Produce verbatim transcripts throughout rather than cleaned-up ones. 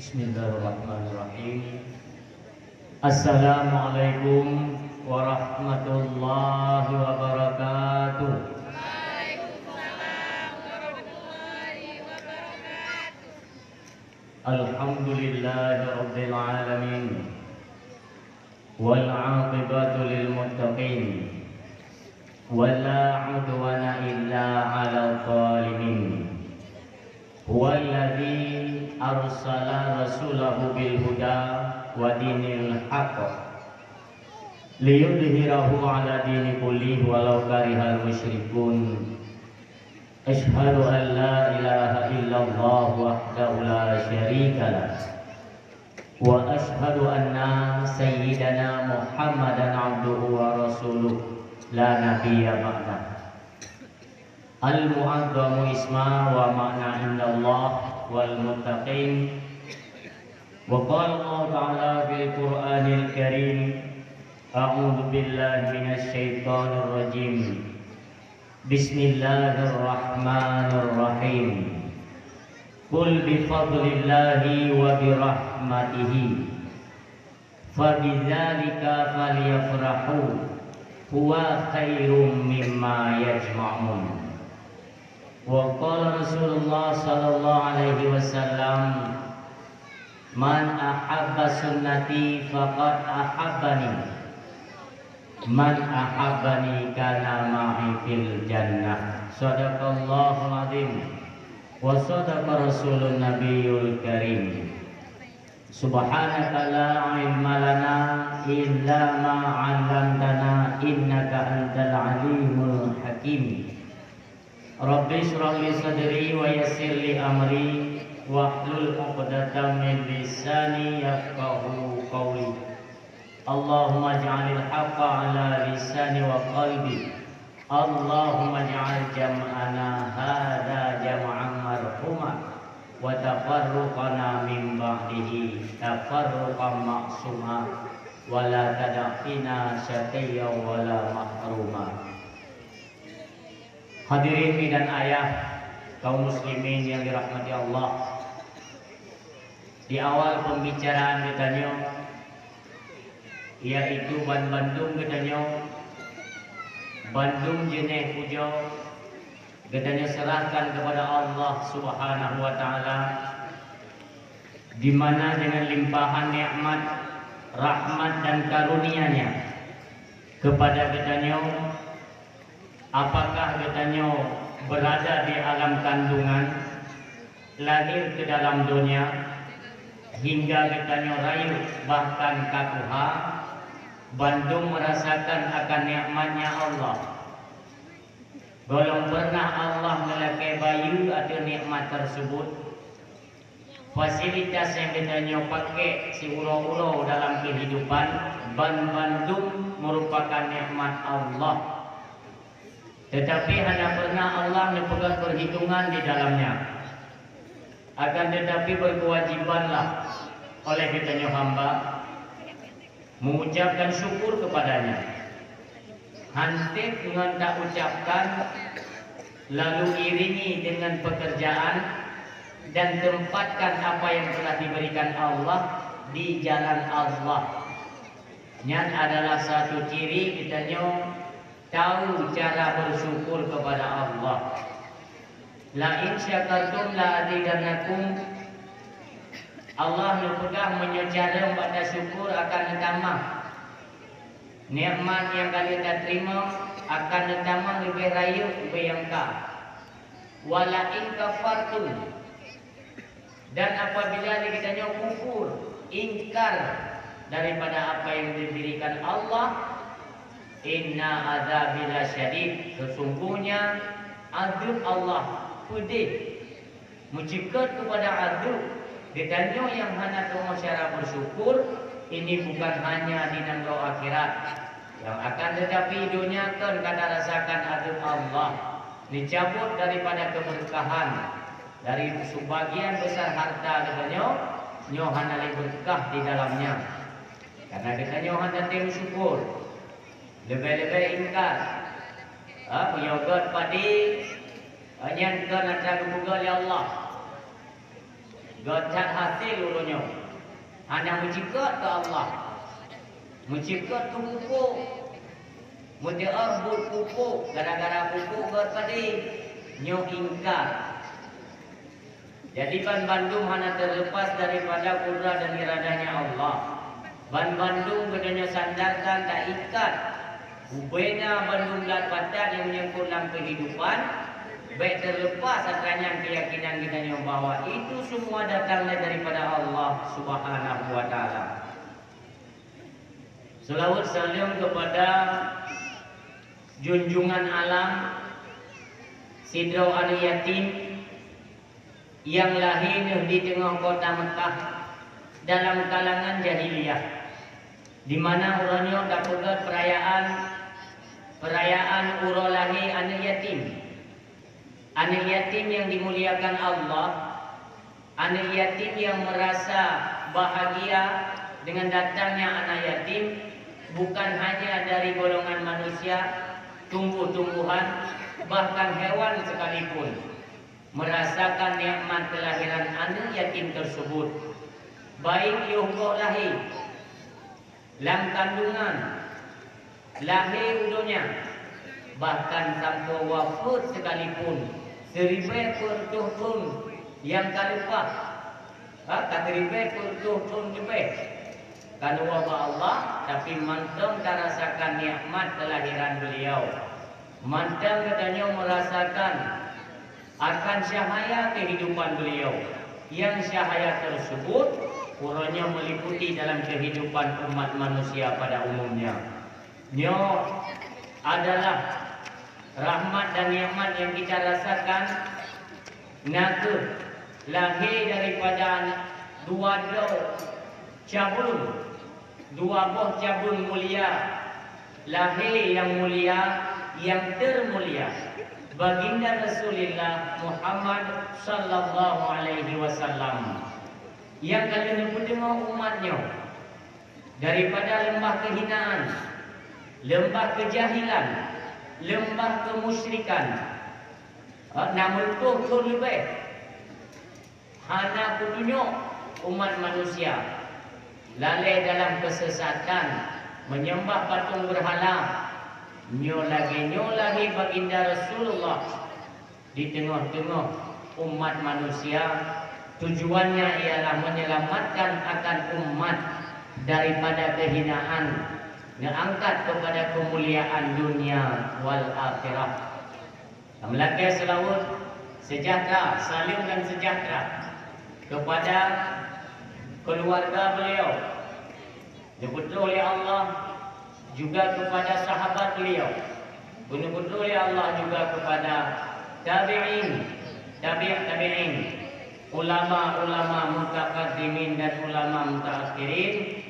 Bismillahirrahmanirrahim. Assalamualaikum warahmatullahi wabarakatuh. Alhamdulillahirabbil alamin. Wal aqibatu lil muttaqin. Wa la udwana illa 'alal zalimin. Huwallazi arsala rasulahu bil huda wa dinil haqq liyudhhirahu 'ala dini kullih walau karihal musyrikun. Asyhadu an la ilaha illallah wahdahu la syarika lah. Wa asyhadu anna sayyidana Muhammadan abduhu wa rasuluh la nabiyya ba'dah. Al-mu'azzamu isma wa ma'na indallah wal muttaqin. Wa qala Allah ta'ala fil Qur'anil Karim, a'udzu billahi minasy syaithanir rajim. Bismillahirrahmanirrahim. Qul bi fadlillahi wa bi rahmatihi fa bidzalika falyafrahu huwa khairum mimma yajma'un. Wa qala Rasulullah sallallahu alaihi wasallam, "Man ahabba sunnati faqad ahabbani. Man ahabbani kana ma'i fil jannah." Sadaqallahul azim. Wa sadaqa Rasulun Nabiyul Karim. Subhanaka la ilma lana illa ma 'allamtana innaka antal alimul hakim. Rabbi shrah li sadri wa yassir li amri wahlul 'uqdatam min lisani yafqahu qawli. Allahumma ij'alil haqqa 'ala lisani wa qalbi. Allahumma ij'al jam'ana hadza jam'an marhuma wa tafarruqana min ba'dihi tafarruqan ma'suma wa la tada' fina syaqiyyan wa la mahruma. Hadirin ibu dan ayah, kaum muslimin yang dirahmati Allah. Di awal pembicaraan geutanyoe, yaitu ban bandum geutanyoe, bandum jeuneh pujoe geutanyoe serahkan kepada Allah Subhanahu wa Ta'ala, di mana dengan limpahan nikmat, rahmat dan karunia-Nya kepada geutanyoe, apakah geutanyoe berada di alam kandungan, lahir ke dalam donya, hingga geutanyoe rayeuk bahkan ka tuha, bandum merasakan akan nikmat-Nya Allah. Gohlom pernah Allah meulakée bayeue ateueh nikmat tersebut. Fasilitas nyang geutanyoe pakék siuroe-uroe dalam keuhidupan, ban bandum meurupakan nikmat Allah. Teutapi hana pernah Allah neupeugah peuhitungan di dalamnya. Akan teutapi, beukewajibanlah oleh geutanyoe hamba mengucapkan syukur kepada-Nya. Hanteb ngon taucapkan, lalu iringi dengan pekerjaan dan tempatkan apa yang telah diberikan Allah di jalan Allah. Nyan adalah satu ciri geutanyoe tahu cara bersyukur kepada Allah. "La in syakartum la azidannakum." Allah neupeugah, "Meunyoe carông bak tasyukur akan neutamah. Nikmat nyang ka lheueh tateurimong akan neutamah leubeh rayeuk, leubeh nyang ka. Wa la in kafartum." Dan apabila geutanyoe kufur, ingkar daripada apa yang diberikan Allah, "Inna azabi lasyadid." Sesungguhnya azab Allah pedih. Meuceukeut kepada azab, geutanyoe nyang hana teungoh cara bersyukur, ini bukan hanya di nanggroe akhirat. Nyang akan teutapi donya kon ka tarasakan azab Allah, neucabot daripada keberkahan. Dari sebagian besar harta geutanyoe, nyoe hana lé beureukat di dalamnya. Karena geutanyoe hana tem syukur. Leubeh-leubeh ingkar. Ha, meunyoe gét padé, ha, nyan kon atra geupeugah lé Allah. Gét that hasé uroe nyoe. Hana meuceukeut keu Allah. Meuceukeut keu pupuk. Meuteu'oh buet pupuk gara-gara pupuk gét padé. Nyoe ingkar. Jadi, banmandum hana terlepas daripada kudrat dan iradahnya Allah. Banmandum geutanyoe sandarkan, taikat ubena bandum zat batat nyang menyangkut lam kehidupan, bék terlepas atra nyan keyakinan geutanyoe bahwa itu semua datang daripada Allah Subhanahu wa Ta'ala. Seulaweuet saleuem kepada junjungan alam, sidroe aneuk yatim nyang lahé neuh di teungoh kota Meukah dalam kalangan jahiliyah, di mana uroe nyoe tapeugét peurayaan, peurayaan uroe lahé aneuk yatim. Aneuk yatim nyang dimuliakan Allah, aneuk yatim nyang meurasa bahagia deungon datangnya aneuk yatim, bukan hanya dari golongan manusia, tumbuh-tumbuhan, bahkan hewan sekalipun merasakan nikmat kelahiran aneuk yatim tersebut, baik yoh goh lahé, lam kandungan, lahé u donya, bahkan sampoe wafeuet sekalipun, siribée peureutôh thon nyang ka leupah, ha, ka siribée peureutôh thon leubeh ka neuwoe bak Allah, tapi mantong tarasakan nikmat keulahiran beuliau. Mantong geutanyoe meurasakan akan cahaya kehidupan beliau, yang cahaya tersebut uroe nyoe meliputi dalam kehidupan umat manusia pada umumnya. Nyoe adalah rahmat dan nikmat yang kita rasakan, na kheueh lahé daripada dua droe cabeueng, dua boh cabeueng mulia, lahé nyang mulia, nyang termulia, Baginda Rasulullah Muhammad sallallahu alaihi wasallam, nyang ka lheueh neupeuteungoh umat nyoe daripada leumbah kehinaan, leumbah keujahilan, leumbah keumusyrikan, eh, na meureutôh thon leubeh. Hana kutunyok umat manusia lalée dalam keusesatan, meunyeumbah patong beurhala. Nyoe lagée nyoe lahé Baginda Rasulullah di teungoh-teungoh umat manusia, tujuannya ialah menyelamatkan akan umat daripada kehinaan, neuangkat kepada keumuliaan dunia wal akhirah. Meulakée seulaweuet, seujahteura, saleuem dan seujahteura kepada keuluwarga beliau, neupeutroh lé Allah, juga kepada sahabat beliau, neupeutroh lé Allah juga kepada tabi'in, tabi' tabi'in, ulama-ulama mutakaddimin dan ulama mutaakhirin,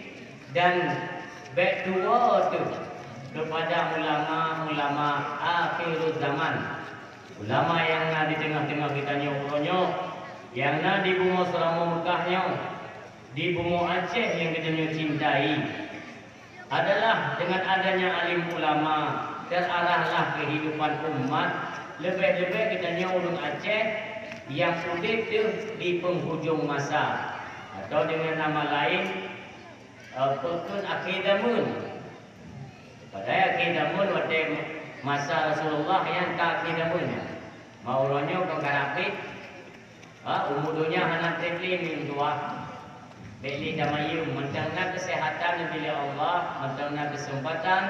dan bék tuwoe teuh kepada ulama-ulama akhiruzzaman. Ulama nyang na di teungoh-teungoh geutanyoe uroe nyoe, nyang na di bumoe Seuramoe Meukah nyoe, di bumoe Aceh nyang geutanyoe cintai, adalah dengan adanya alim ulama, terarahlah kehidupan umat, leubeh-leubeh geutanyoe ureuëng Aceh nyang udeb teuh di penghujung masa, atau dengan nama lain, eh, peukon akhé zameun. Padahai akhé zameun watée masa Rasulullah nyang ka akhé zameun nyan. Ma uroe nyoe kon karab pih, ha, umu donya hana treb lé ngon tuha. Bék lé tamayeuem, mantong na keuseuhatan neubri lé Allah, mantong na keuseumpatan,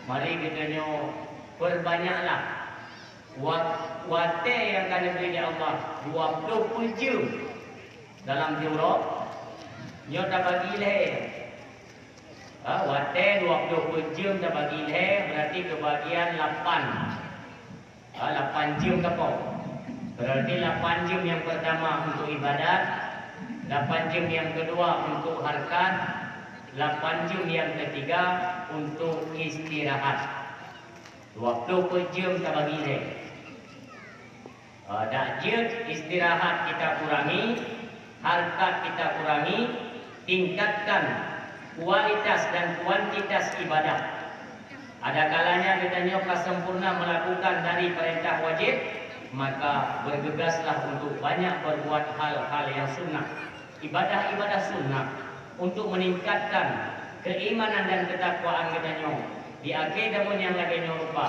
mari geutanyoe peubanyaklah. Wa-, watée nyang ka neubri lé Allah, dua ploh peuet jeuem dalam siuroe, nyoe tabagi lhée. Ha, watée dua ploh peuet jeuem tabagi lhée, berarti keubagian lapan. Ha, lapan jeuem ka po. Berarti lapan jeuem nyang peurtama untuk ibadat, lapan jeuem nyang keudua untuk hareukat, lapan jeuem nyang keutiga untuk istirahat. Dua ploh peuet jeuem tabagi lhée. Eh, dak jeuet istirahat kita kurangi, hareukat kita kurangi, tingkatkan kualitas dan kuantitas ibadah. Ada kalanya geutanyoe ka sempurna melakukan dari perintah wajib, Maka bergegaslah untuk banyak berbuat hal-hal yang sunnah, ibadah-ibadah sunnah, untuk meningkatkan keimanan dan ketakwaan geutanyoe. Di akhé zaman nyang lagée nyoe rupa,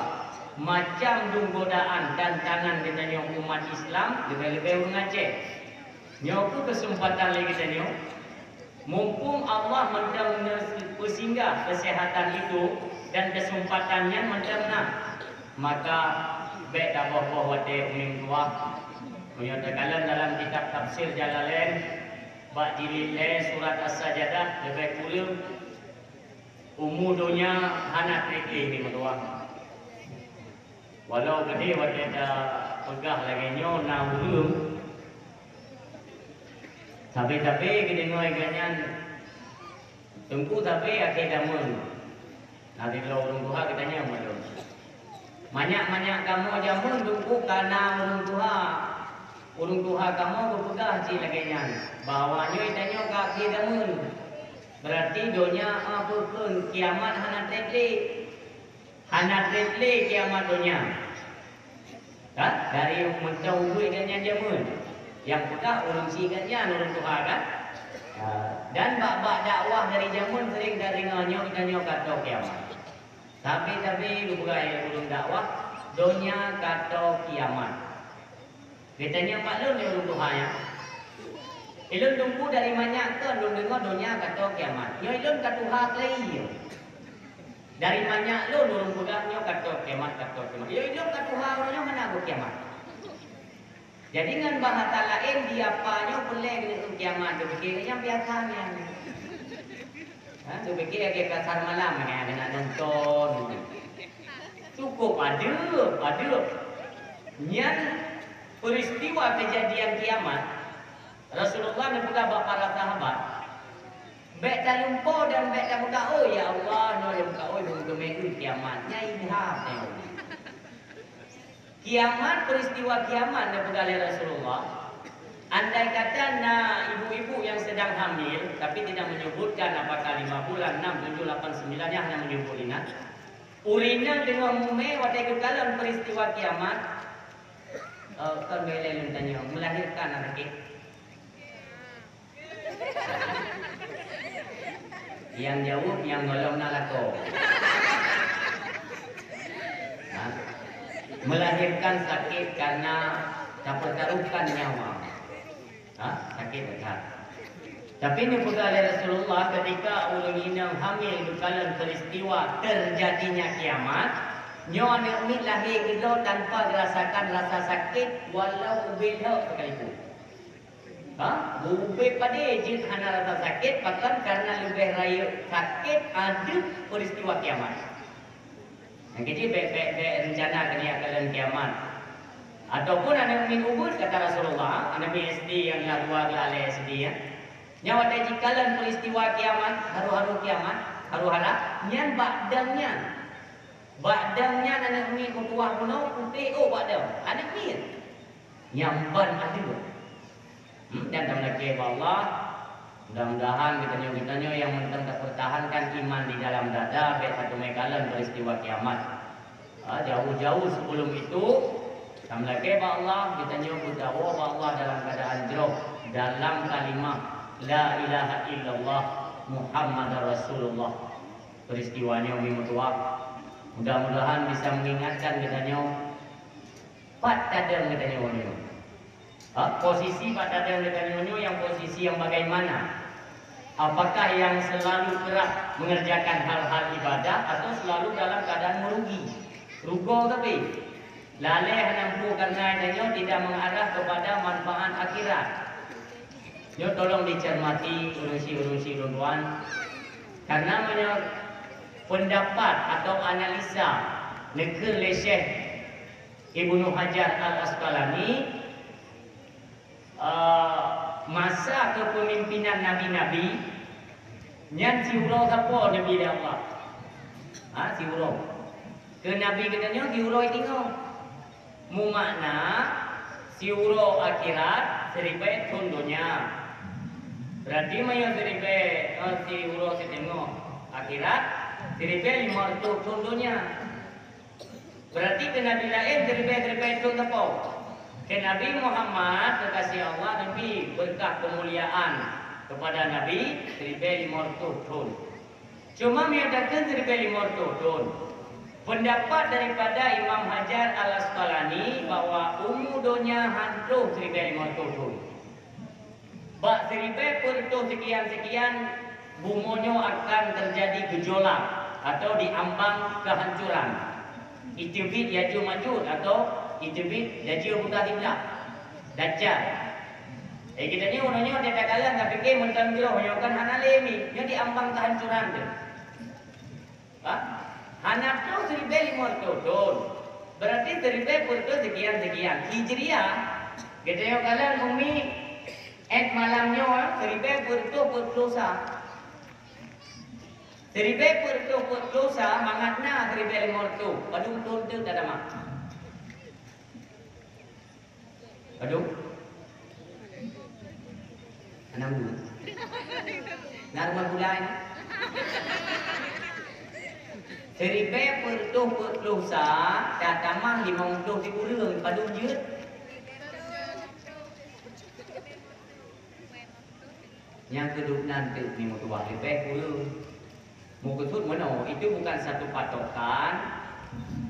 macam dum godaan tantangan geutanyoe umat Islam, leubeh-leubeh ureuëng Aceh. Nyoe keuh keuseumpatan lé geutanyoe. Mumpung Allah mantong neupeusinggah keuseuhatan itu dan keuseumpatan nyan mantong na, maka bék taboh-boh watée ureuëng tuha. Meunyoe takalon dalam kitab tafsir Jalalain, bak jilid lhée surat As-Sajadah leubeh kureueng, umu donya hana treb lé ureuëng tuha. Walau geude watée tapeugah lagée nyoe na ureuëng, sabe-sabe geudeungoe gobnyan, Teungku, sabe akhé zaman. Na sidroe ureuëng tuha geutanyong bak lôn, "Manyak-manyak kamoe jameun Teungku ka na ureuëng tuha. Ureuëng tuha kamoe geupeugah cit lagée nyan, bahwa nyoe tanyoe ka akhé zaman. Beurati donya, a, peue kheun, kiamat hana treb lé. Hana treb lé kiamat donya." Kan? Dari mantong ubit gobnyan jameun. Nyang peugah ureuëng syiek gobnyan ureuëng tuha kan? Ha, dan bak-bak dakwah dari jameun sering tadeungoe nyoe geutanyoe ka toe kiamat. Sabe-sabe geupeugah lé ureuëng dakwah, donya ka toe kiamat. Geutanyoe maklum lé ureuëng tuha nyan. Ilôn Teungku dari manyak kon lôn deungoe donya ka toe kiamat. Nyoe ilôn ka tuha keulai. Dari manyak lôn ureuëng peugah nyoe ka toe kiamat, ka toe kiamat. Yo, ilôn ka tuha uroe nyoe hana go kiamat. Jadi ngon bahasa laén, di apa nyoe peureulée keuneuk kiamat, geupike nyan biasa nyan. Ha, geupike lagée pasar malam nyan, keuneuk nonton. Cukup adeueb, adeueb. Nyan peristiwa kejadian kiamat. Rasulullah neupeugah bak para sahabat, "Bék talumpoe dan bék tameukaôi, ya Allah, nyoe lôn kaôi lôn teumé kiamat." Nyan ilham, ya Allah. Kiamat, peristiwa kiamat neupeugah lé Rasulullah. Andai kata na ibu-ibu yang sedang hamil, tapi tidak menyebutkan apakah lima bulan, enam, tujuh, lapan, sembilan, nyan hana menyebut inan. Ureuëng inong teungoh mumé watée geukalon peristiwa kiamat, eh, kon bak ilée lôn tanyong, melahirkan aneuk. Nyang jaweueb nyang gohlom na lakoe. Ha? Melahirkan sakit karena tapertaruhkan nyawa. Ha? Sakit that. Tapi neupeugah lé Rasulullah, ketika ureuëng inong hamil geukalon peristiwa terjadinya kiamat, nyoe aneuk miet lahé ilée tanpa geurasakan rasa sakit walau ubé lhok sekalipun. Ha? Ubé padé jeuet hana rasa sakét, pakon? Karena leubeh rayeuk sakét adeueb peristiwa kiamat. Nyang keujeuet bék, bék, bék reuncana keu neujak kalon kiamat. Ataupun aneuk miet ubeut, kata Rasulullah, aneuk miet S D nyang na dua geulalée S D, ya. Nyan watée jikalon peristiwa kiamat, haru-haru kiamat, haru-hara, nyan bak dang nyan. Bak dang nyan aneuk miet meutuwah bunoe putéh ôk bak dang. Aneuk miet. Nyang ban adeueb. Hmm, dan tameulakée bak Allah, mudah-mudahan geutanyoe-geutanyoe nyang mantong tapeurtahankan iman di dalam dada, bék tateumé kalon peristiwa kiamat. Ha, jauh-jauh sebelum itu, tameulakée bak Allah, geutanyoe beudakwa bak Allah dalam keuadaan jroh, dalam kalimah la ilaha illallah Muhammadar Rasulullah. Peristiwa nyoe mi meutuwah, mudah-mudahan bisa mengingatkan geutanyoe pat tadong geutanyoe nyoe. Ha, posisi pat tadong geutanyoe nyoe nyang posisi nyang bagaimana? Apakah nyang selalu keras mengerjakan hal-hal ibadah atau selalu dalam keadaan merugi? Rugoe tapi lalée hana mampu karena geutanyoe tidak mengarah kepada manfaat akhirat. Nyoe tolong dicermati ureuëng si-, ureuëng si lôn tuan. Karena meunyoe pendapat atau analisa neukheun lé Syekh Ibnu Hajar Al-Asqalani, eh, masa kepemimpinan nabi-nabi, nyan siuroe sapo nabi lé Allah? Ha, siuroe. Keu nabi geutanyoe siuroe tingoh. Mumakna, siuroe akhirat, siribée thon donya. Berarti meunyoe siribée, eh, siuroe siteungoh akhirat, siribée limong reutôh thon donya. Berarti keu nabi laén siribée-siribée thon sapo? Keu Nabi Muhammad, kekasih Allah, Nabi, beureukat keumuliaan keupada Nabi, siribée limong reutôh thon. Cuma meunyoe takheun siribée limong reutôh thon, peundapat daripada Imam Hajar Al-Asqalani bahwa umu donya han troh siribée limong reutôh thon. Bak siribée peuet reutôh seukian-seukian, bumoe nyoe akan teujadi geujolak atau di ambang keuhancoran. Iteubiet Yajuj Majuj atau iteubiet Ya'juj buta siblah, Dajjal. Eh, geutanyoe uroe nyoe takalon tapike mantong jroh nyoe kan hana lé mi, nyoe di ambang keuhancoran teuh. Ha? Hana troh siribée limong reutôh thon. Berarti siribée peuet reutôh seukian-seukian. Hijriah, geutanyoe kalon umi, eh, malam nyoe, siribée peuet reutôh peuet ploh sa. Siribée peuet reutôh peuet ploh sa mangat na siribée limong reutôh. Padum thon teuk tatamah? Aduh. Anak muda. Ngarma gulai. Siribée peuet reutôh peuet ploh sa, tatamah limong ploh sikureueng, padum jeuet? Nyang keudeuh nan teuk mi meutuwah leubeh kureueng. Meukeusut meunoe, itu bukan satu patokan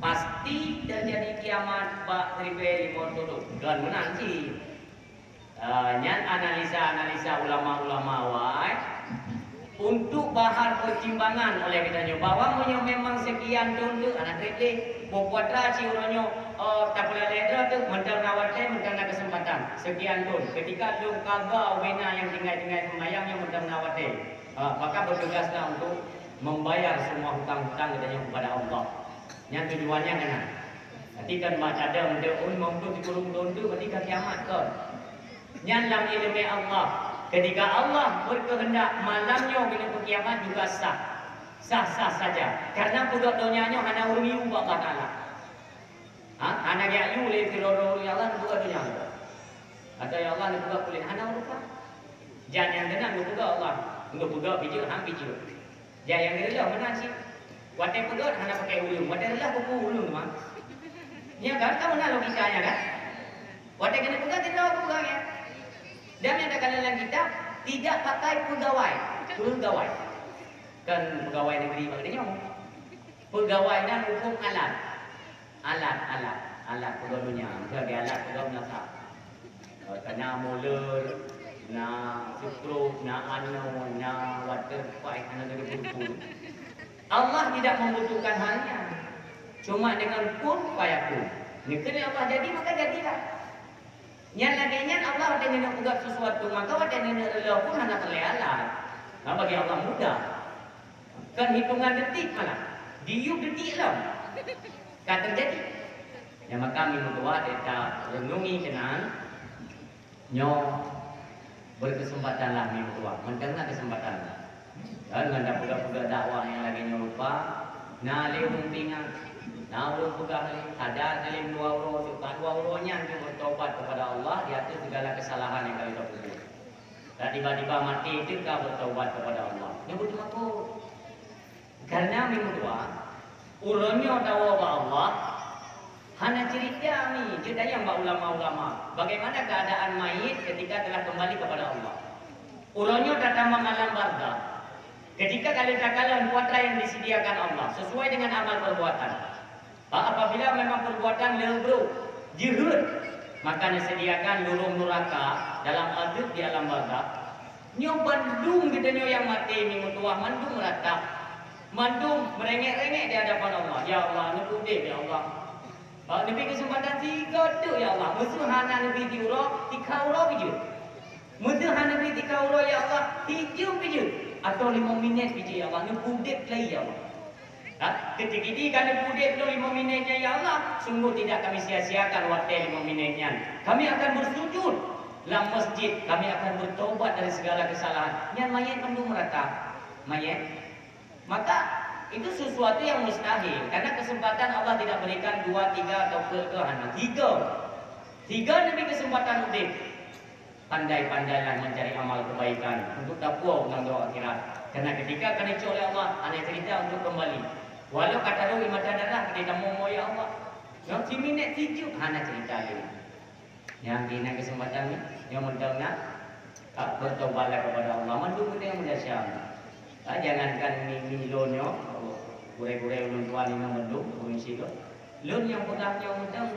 pasti teujadi kiamat bak siribée limong reutôh. Kon meunan cit. Ah, nyan analisa-analisa ulama-ulama awai untuk bahan pertimbangan oleh geutanyoe bahwa meunyoe memang seukian thon teuk hana treb lé, bôh puasa cit uroe nyoe, oh, tapeulalée droe teuk mantong na watée, mantong na keuseumpatan. Seukian thon, ketika lôn kaga ubena nyang tinggai-tinggai seumayang nyoe mantong na watée. Ah, maka bertugaslah untuk membayar semua hutang-hutang geutanyoe kepada Allah. Nyan tujuannya keunan. Tapi kan mak cadang deuh, oh, limong ploh sikureueng thon teuk, berarti ka kiamat kon. Nyan lam ileumé Allah. Ketika Allah berkehendak malam nyoe keuneuk kiamat juga sah. Sah-sah saja. Karena peugöt donya nyoe hana ureuëng yue bak Allah Taala. Ha? Hana geuyue lé sidroe-droe ureuëng, ya Allah, neupeugöt donya nyoe. Atau ya Allah, neupeugöt kulét, hana ureuëng. Jan nyang keunan geupeugöt Allah. Geupeugöt bijéuk, han bijéuk. Jai nyang reuloh meunan cit. Watée peugöt hana pakai ureuëng, watée reuloh keupeue ureuëng teuma. Nyan kan, ka meunan logikanya kan? Watée keuneuk peugöt, reuloh keupeugöt nyan. Dan nyang takalon lam kitab, tidak pakai peugawai. Peugawai. Kan peugawai negeri bak geutanyoe. Peugawai nyan hukôm alat. Alat, alat, alat peugöt donya. Misal di alat peugöt meunasah. Eh, ka na muler, na seukrok, na anoe, na waterpipe, hana lagée peue-peue. Allah tidak membutuhkan hal nyan. Cuma dengan kun fayakun. Neukheun Allah jadi, maka jadilah. Nyan lagée nyan Allah watée neuneuk peugöt sesuatu, maka watée neuneuk reuloh pun hana peureulée alat. Nah, bagi Allah mudah. Kon hitungan detik malah. Diyueb detik lom. Ka teujadi. Nyang maka mi meutuwah, teutab renungi keunan. Nyoe, beukeusempatanlah mi meutuwah. Mantong na keuseumpatan. Dan ngon tapeugah-peugah dakwah nyang lagée nyoe rupa, na lé ureuëng teuingat. Na ureuëng peugah lé, kada lé dua uroe, teuk ka dua uroe nyan teuk bertobat kepada Allah di atas segala kesalahan yang kali tapeubuet. Dan tiba-tiba maté teuka bertobat kepada Allah. Nyoe beuteumakot. Karena mi meutuwah, uroe nyoe tawoe bak Allah, hana cerita mi, jeuet tanyong bak ulama-ulama, bagaimana keadaan mayit ketika telah kembali kepada Allah. Uroe nyoe tatamong alam barzakh, ketika kalian takalon kuasa yang disediakan Allah sesuai dengan amal perbuatan. Ba, apabila memang perbuatan le brok, jeuhet, maka neusediakan lorong nuraka dalam azeub di alam barzakh. Nyoe bandum geutanyoe nyang maté mi meutuwah mandum rata, mandum meurengek-rengek di hadapan Allah. Ya Allah, neupeuudeb, ya Allah. Ba, neubri keuseumpatan sigoe teuk, ya Allah. Meuseu hana neubri siuroe, sikha uroe bijeuet. Meuseu hana neubri sikha uroe, ya Allah, sijeuem bijeuet. Atau limong minét bijeuet, ya Allah. Neupeuudeb lagi, ya Allah. Ha? Keutika ka neupeuudeb lom limong minét nyan, ya Allah, sungguh tidak Kami sia-siakan watée limong minét nyan. Kami akan bersujud lam masjid, Kami akan bertobat dari segala kesalahan. Nyan mayét mandum rata. Mayét. Maka, itu sesuatu yang mustahil. Karena kesempatan Allah tidak berikan dua, tiga, atau ke, ke hana. Tiga. Tiga neubri keuseumpatan udeb. Pandai-pandailah mencari amal kebaikan untuk tapuwoe u nanggroe akhirat. Karena ketika ka neucok lé Allah, hana cerita untuk kembali. Walau ka taroh ié mata darah, ka tamoe, "Ya Allah, ngon siminét sijeuem," hana cerita lé. Nyang di na keuseumpatan nyoe, nyoe mantong na, ka beutaubat lah kepada Allah. Mandum benda nyang meudesya. Ha, jangankan mi-, mi lôn nyoe, gurée-gurée ulôn tuan inong mandum, ureueng syiek lôn. Lôn nyang peugah nyoe mantong,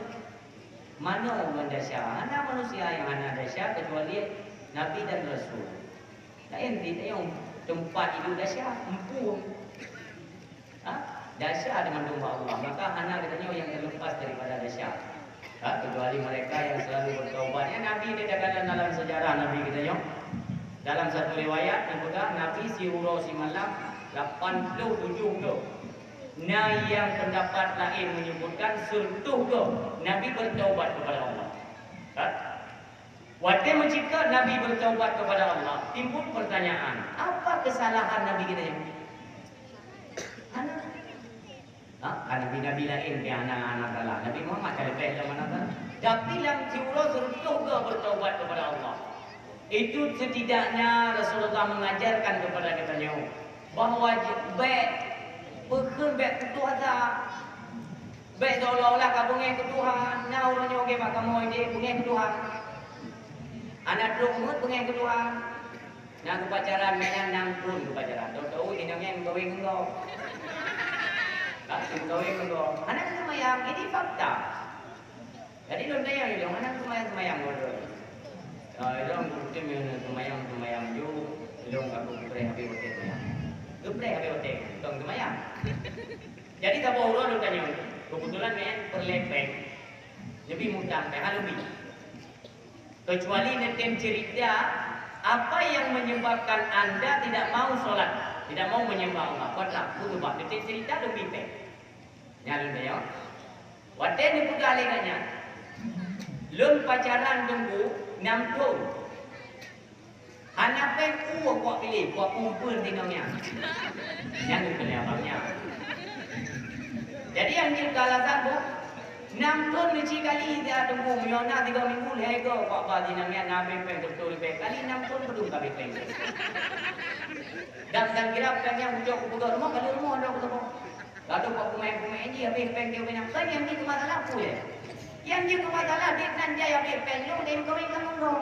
manoe meudesya. Hana manusia nyang hana desya kecuali nabi dan rasul. Laén di tanyoe teumpat idup desya, empu. Ha? Desya dimandum bak Allah, maka hana geutanyoe nyang terlepas daripada desya. Ha? Kecuali mereka yang selalu bertaubat. Ya, Nabi dia katakan dalam sejarah Nabi geutanyoe. Dalam satu riwayat, dipeugah Nabi siuroe simalam lapan puluh tujuh goe. Na yang pendapat lain menyebutkan seratus goe Nabi bertaubat kepada Allah. Ha? Watée meucikeu Nabi bertaubat kepada Allah, timbul pertanyaan, apa kesalahan Nabi kita nyoe? Hana. Ha? Kan nabi-nabi laén pih hana, hana salah. Nabi Muhammad ka leubeh lom hana salah. Tapi lam siuroe seratus goe bertaubat kepada Allah. Itu setidaknya Rasulullah mengajarkan kepada kita nyoe bahwa j-, bék peukheun, bék putôh asa. Bék seolah-olah ka beungéh keu Tuhan, na uroe nyoe gét bak kamoe deh beungéh keu Tuhan. Hana trok meuet beungéh keu Tuhan. Na geupacaran, meunan nam thon geupacaran. Tahu-tahu inong nyan meukawen ngon gob. Ka meukawen ngon gob. Hana geuseumayang, ini fakta. Jadi lôn tanyong ilong, hana geuseumayang-seumayang ngon lôn. Ah, ilong bukti meunan seumayang-seumayang ju, ilong ka geupreh habéh watée seumayang. Geupreh habéh watée, tukang seumayang. Jadi saboh uroe lôn tanyong, keubeutulan nyan peureulée péng. Leubeh mutang péng, hana leubeh. Kecuali neutem cerita apa yang menyebabkan anda tidak mau sholat, tidak mau menyembah Allah. Kuat lah, peue sabab? Neutem cerita lôn bri péng. Nyan lôn tanyong. Watée neupeugah lé gobnyan, lôn pacaran teungku nam thon. Hana péng ueh kuak piléh, kuak pumpeuen di nyoe nyan. Nyan geukheun lé abang nyan. Jadi nyang jeuet keu alasan, Bu, nam thon neuci kali ija teungku, meunyoe na tiga minggu lhée goe kuak ba di nyoe nyan, na habéh péng beutôi lhée kali nam thon padum ka habéh péng. Dan, dan kira péng nyang ucok kupeugah rumoh, kali rumoh ada kuteupeu. Lalu bak peumaén-peumaén jih habéh péng jih, kan nyang jeuet keu masalah peue lé? Nyang jeuet keu masalah dit nan jai habéh péng lôn deh meukawen ngon lôn.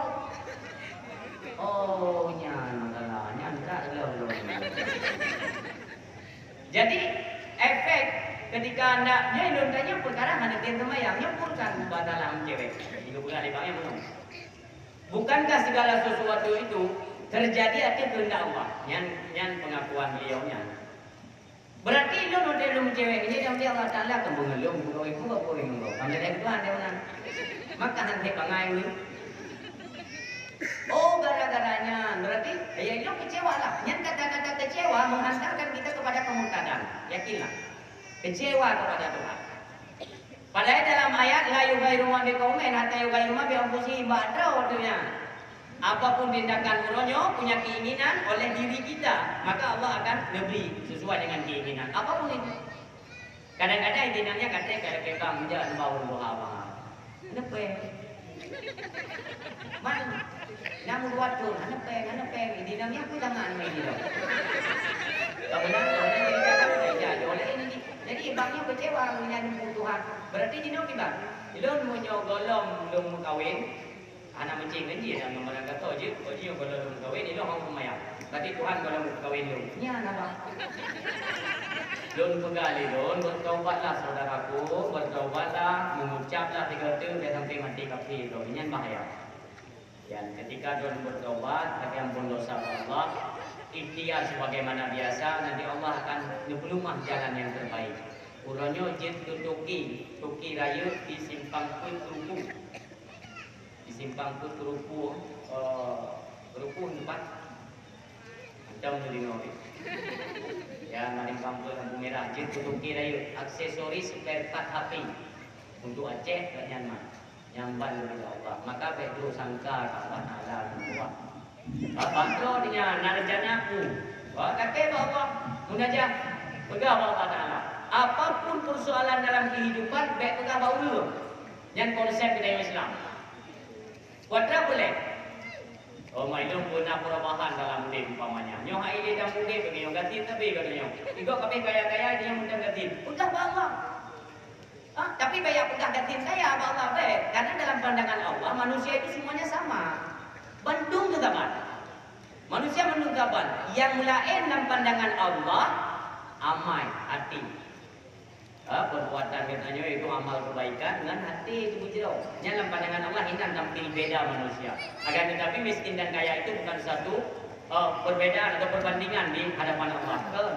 Oh, nyan masalah, nyan that lom lôn. Jadi, efek ketika anda, nyoe lôn tanyong peukara hana tem seumayang, nyoe urusan masalah meucewek. Jika bukan lé bang nyang meunoe. Bukankah segala sesuatu itu terjadi atas kehendak Allah? Nyan, nyan pengakuan beliau nyan. Berarti lôn udeb lôn meucewek, jadi Allah Taala akan beungeulong, beungeulong, beungeulong. Kan jadi Tuhan dia mana? Maka hana bangai ni. Oh, gara-gara nyan. Berarti, ya, ilong kecewa lah. Nyan kata-kata kecewa menghantarkan kita kepada kemurtadan. Yakinlah. Kecewa kepada Tuhan. Padahai dalam ayat, "La yughayyiru ma biqaumin hatta yughayyiru ma bi anfusihim," bak droe tu nyan. Apapun tindakan uroe nyoe punya keinginan oleh diri kita, maka Allah akan neubri sesuai dengan keinginan. Apapun itu. Kadang-kadang inti nyan ka trép ka keumbang jak nibak ureueng tuha. Hana péng. Man, nyang dua thon, hana péng, hana péng. Inti nyan peue tangan lagi dah. Kamu dah, kamu dah jadi dagang, ya, ya, oleh ini. Jadi, bang nyoe kecewa ngon nyan Tuhan. Berarti jinoe kiban. Lôn meunyoe gohlom lôn meukawen, Hana meucéh ngon jih, dan ngon barang gato jeuet, kok jih nyoe gohlom lôn meukawen, ilong hana seumayang. Berarti Tuhan gohlom meukawen lôn. Nyan haba. Lôn peugah lé lôn, bertaubatlah saudaraku, bertaubatlah, mengucaplah tiga teuk, dan sampai mati kafé droe. Nyan bahaya. Dan ketika droe bertaubat, tapi ampun dosa bak Allah, ikhtiar sebagaimana biasa, nanti Allah akan neupeulumah jalan yang terbaik. Uroe nyoe jeuet keu toke, toke rayeuk di Simpang Peuet Keurupu. Di Simpang Peuet Keurupu, eh, Keurupu teumpat. Macam tu di Ngori. Ya, maling kampung lampu merah. Jeuet keu toke rayeuk, aksesoris spare part H P. Untuk Aceh, kat Myanmar. Nyang ban daripada Allah. Maka, bék droe sangka keu Allah Taala meuwah. Bapak droe nyan, na rencana aku. Wah, kata bak Allah. Munajat. Peugah bak Allah Taala. Apapun persoalan dalam kehidupan, bék peugah bak ureueng. Nyan konsep budaya Islam. Kuatra peureulée. Oh, mai lôn peuna perubahan dalam udeb umpamanya. Nyoe hai lé dalam udeb bagi nyoe gasien sabe bagi nyoe. Igoe kabeh kaya-kaya, dia mantong gasien. Peugah bak Allah. Tapi bèk jak peugah gasien kaya bak Allah bèk. Karena dalam pandangan Allah, manusia itu semuanya sama. Bandum teusaban. Manusia bandum teusaban. Nyang meulaén lam pandangan Allah, amai, até. Ha, perbuatan geutanyoe itu amal kebaikan ngon até itu beujroh. Nyan lam pandangan Allah inan tampil beda manusia. Akan tetapi miskin dan kaya itu bukan satu, eh, perbedaan atau perbandingan di hadapan Allah. Kon.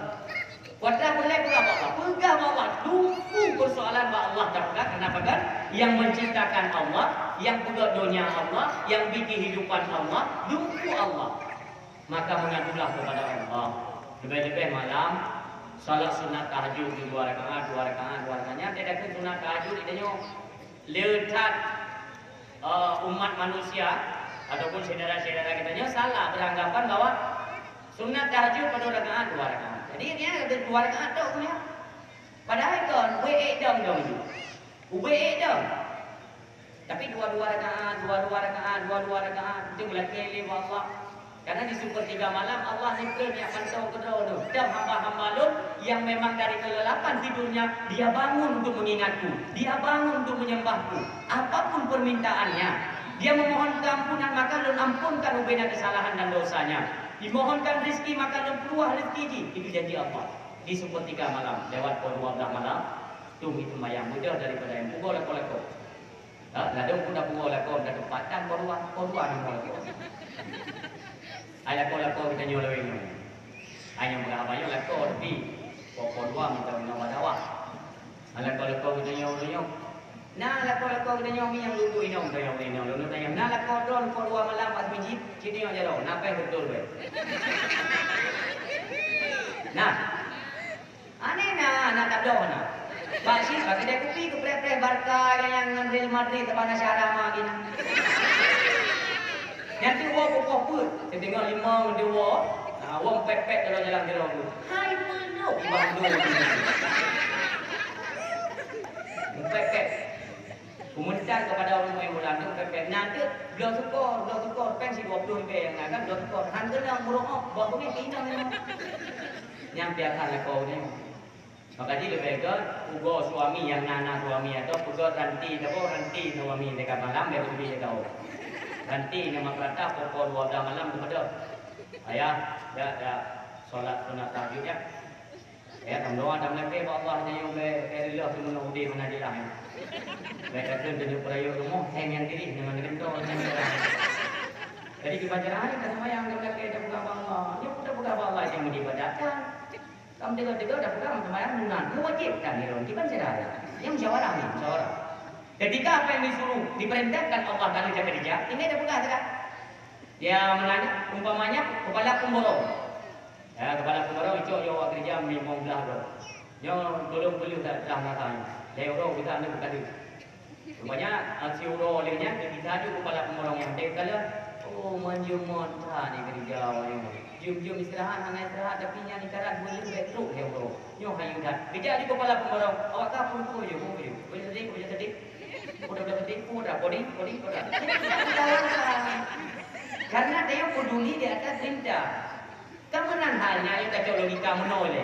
Kuatra peureulèe peugah bak Allah, peugah bak Allah, dumpeue persoalan bak Allah tapeugah, kenapa kan? Yang menciptakan Allah, yang peugöt donya Allah, yang bri kehidupan Allah, dumpeue Allah. Maka mengadulah kepada Allah. Leubeh-leubeh malam, salat sunat tahajud di dua rakaat, dua rakaat, dua rakaat. Nyan teuka sunat tahajud di tanyoe le that, eh, umat manusia ataupun syedara-syedara geutanyoe salah beranggapan bahwa sunat tahajud pada rakaat dua rakaat. Jadi, nyan dua rakaat tok tu nyan. Padahai kon, ubé ék dong dong ju. Ubé ék dong. Tapi dua-dua rakaat, dua-dua rakaat, dua-dua rakaat, itu meulakée lé bak Allah. Karena di sepertiga malam Allah neukheun jak mantong keudroe neuh, "Deuh hamba-hamba Lôn yang memang dari kelelapan tidurnya, dia bangun untuk mengingatku, dia bangun untuk menyembahku. Apapun permintaannya, dia memohon keampunan, maka Lôn ampunkan ubena kesalahan dan dosanya. Dimohonkan rezeki, maka Lôn peuluah rezeki jih." Itu janji Allah. Di sepertiga malam, lewat pukul dua belas malam, tu meuseumbayang, beudôh daripada nyang pugoe lakoe-lakoe. Ha, ladôm pun tapugoe lakoe, dak teumpat tan po dua, po dua nyang po lakoe. Ai lakoe-lakoe geutanyoe lawét nyoe. Ai nyang peugah abang nyoe lakoe, tapi po, po dua mantong inong bak dakwah. Ai lakoe-lakoe geutanyoe nyoe. Na lakoe-lakoe geutanyoe mi nyang lôn inong, tanyong inong, lôn tanyong. Na lakoe droen po dua malam bak meuseujid, cit nyoe jaroe, na péh beutôi bèk. Nah. Aneh na, na tabloe na. Bak cit, bak keudè kupi geupreh-preh Barca nyang ngon Real Madrid, teuma na syara ma gina. Nyan tu woe kupoh peuet, siteungoh limong tu woe, ha, woe pet-pet dalam jalan jero tu. Hai, peunoh, bandum. Pet-pet. Peumeuntang keupada ureueng maén bola nyoe pépét. Na teuk bloe sukor, bloe sukor, péng sidua ploh ribèe nyang na kan, bloe sukor. Han keunong meuruok, boh beungèh keu inong nyoe. Nyang piasan lakoe nyoe. Maka jih leubeh gèt pugoe suami nyang na, na suami atau peugèt ranti, teuka ranti suami dekat malam dia beli tau. Ranti nama perata pukul dua belas malam tu betul. Ayah, dak, dak solat sunat tahajud ya. Ya, tam doa, tam lakèe bak Allah, tanyoe bèk, bèk reuloh teumeunang udép hana jeulaih. Bèk takheun tanyoe peurayeuk rumoh, hèng nyang tirih, nyan meunan rinto, nyan rinto. Jadi, kiban cara hai, taseumbayang, tam lakèe, tapeugah bak Allah. Nyoe pun tapeugah bak Allah, nyang meuibadat kan. Kam teuga-teuga tapeugah, taseumbayang sunat. Meuwajéb kan, nyoe, kiban cara. Nyang musyawarah, nyang musyawarah. Ketika apa yang disuruh, diperintahkan Allah Taala keureuja, tinggai tapeugah saja. Dia menanya, umpamanya, kepala pemborong. Ya, kepala pemborong icok nyoe awak keureuja limong blah droe. Nyoe tolong peuleueh dah, dah makan. Lhèe uroe kita ni bukan duit. Rupanya, ah, si uroe lheueh nyan, kita aju kepala pemborong nyang dek kala. Oh, manjeuet that ni keureuja awak nyoe. Jeuem-jeuem istirahat, hana istirahat, tapi nyan istirahat dua jeuem bèk trok lhèe uroe. Nyoe hayeu that. Keujak aju kepala pemborong, awak ka pun pun je, pun pun je. Pun je sedih, pun je sedih. Pun dah sedih, pun dah, pun dah, pun dah. Karena dia peduli di atas perintah. Kan meunan hal nyan, ayo tacok logika meunoe lé.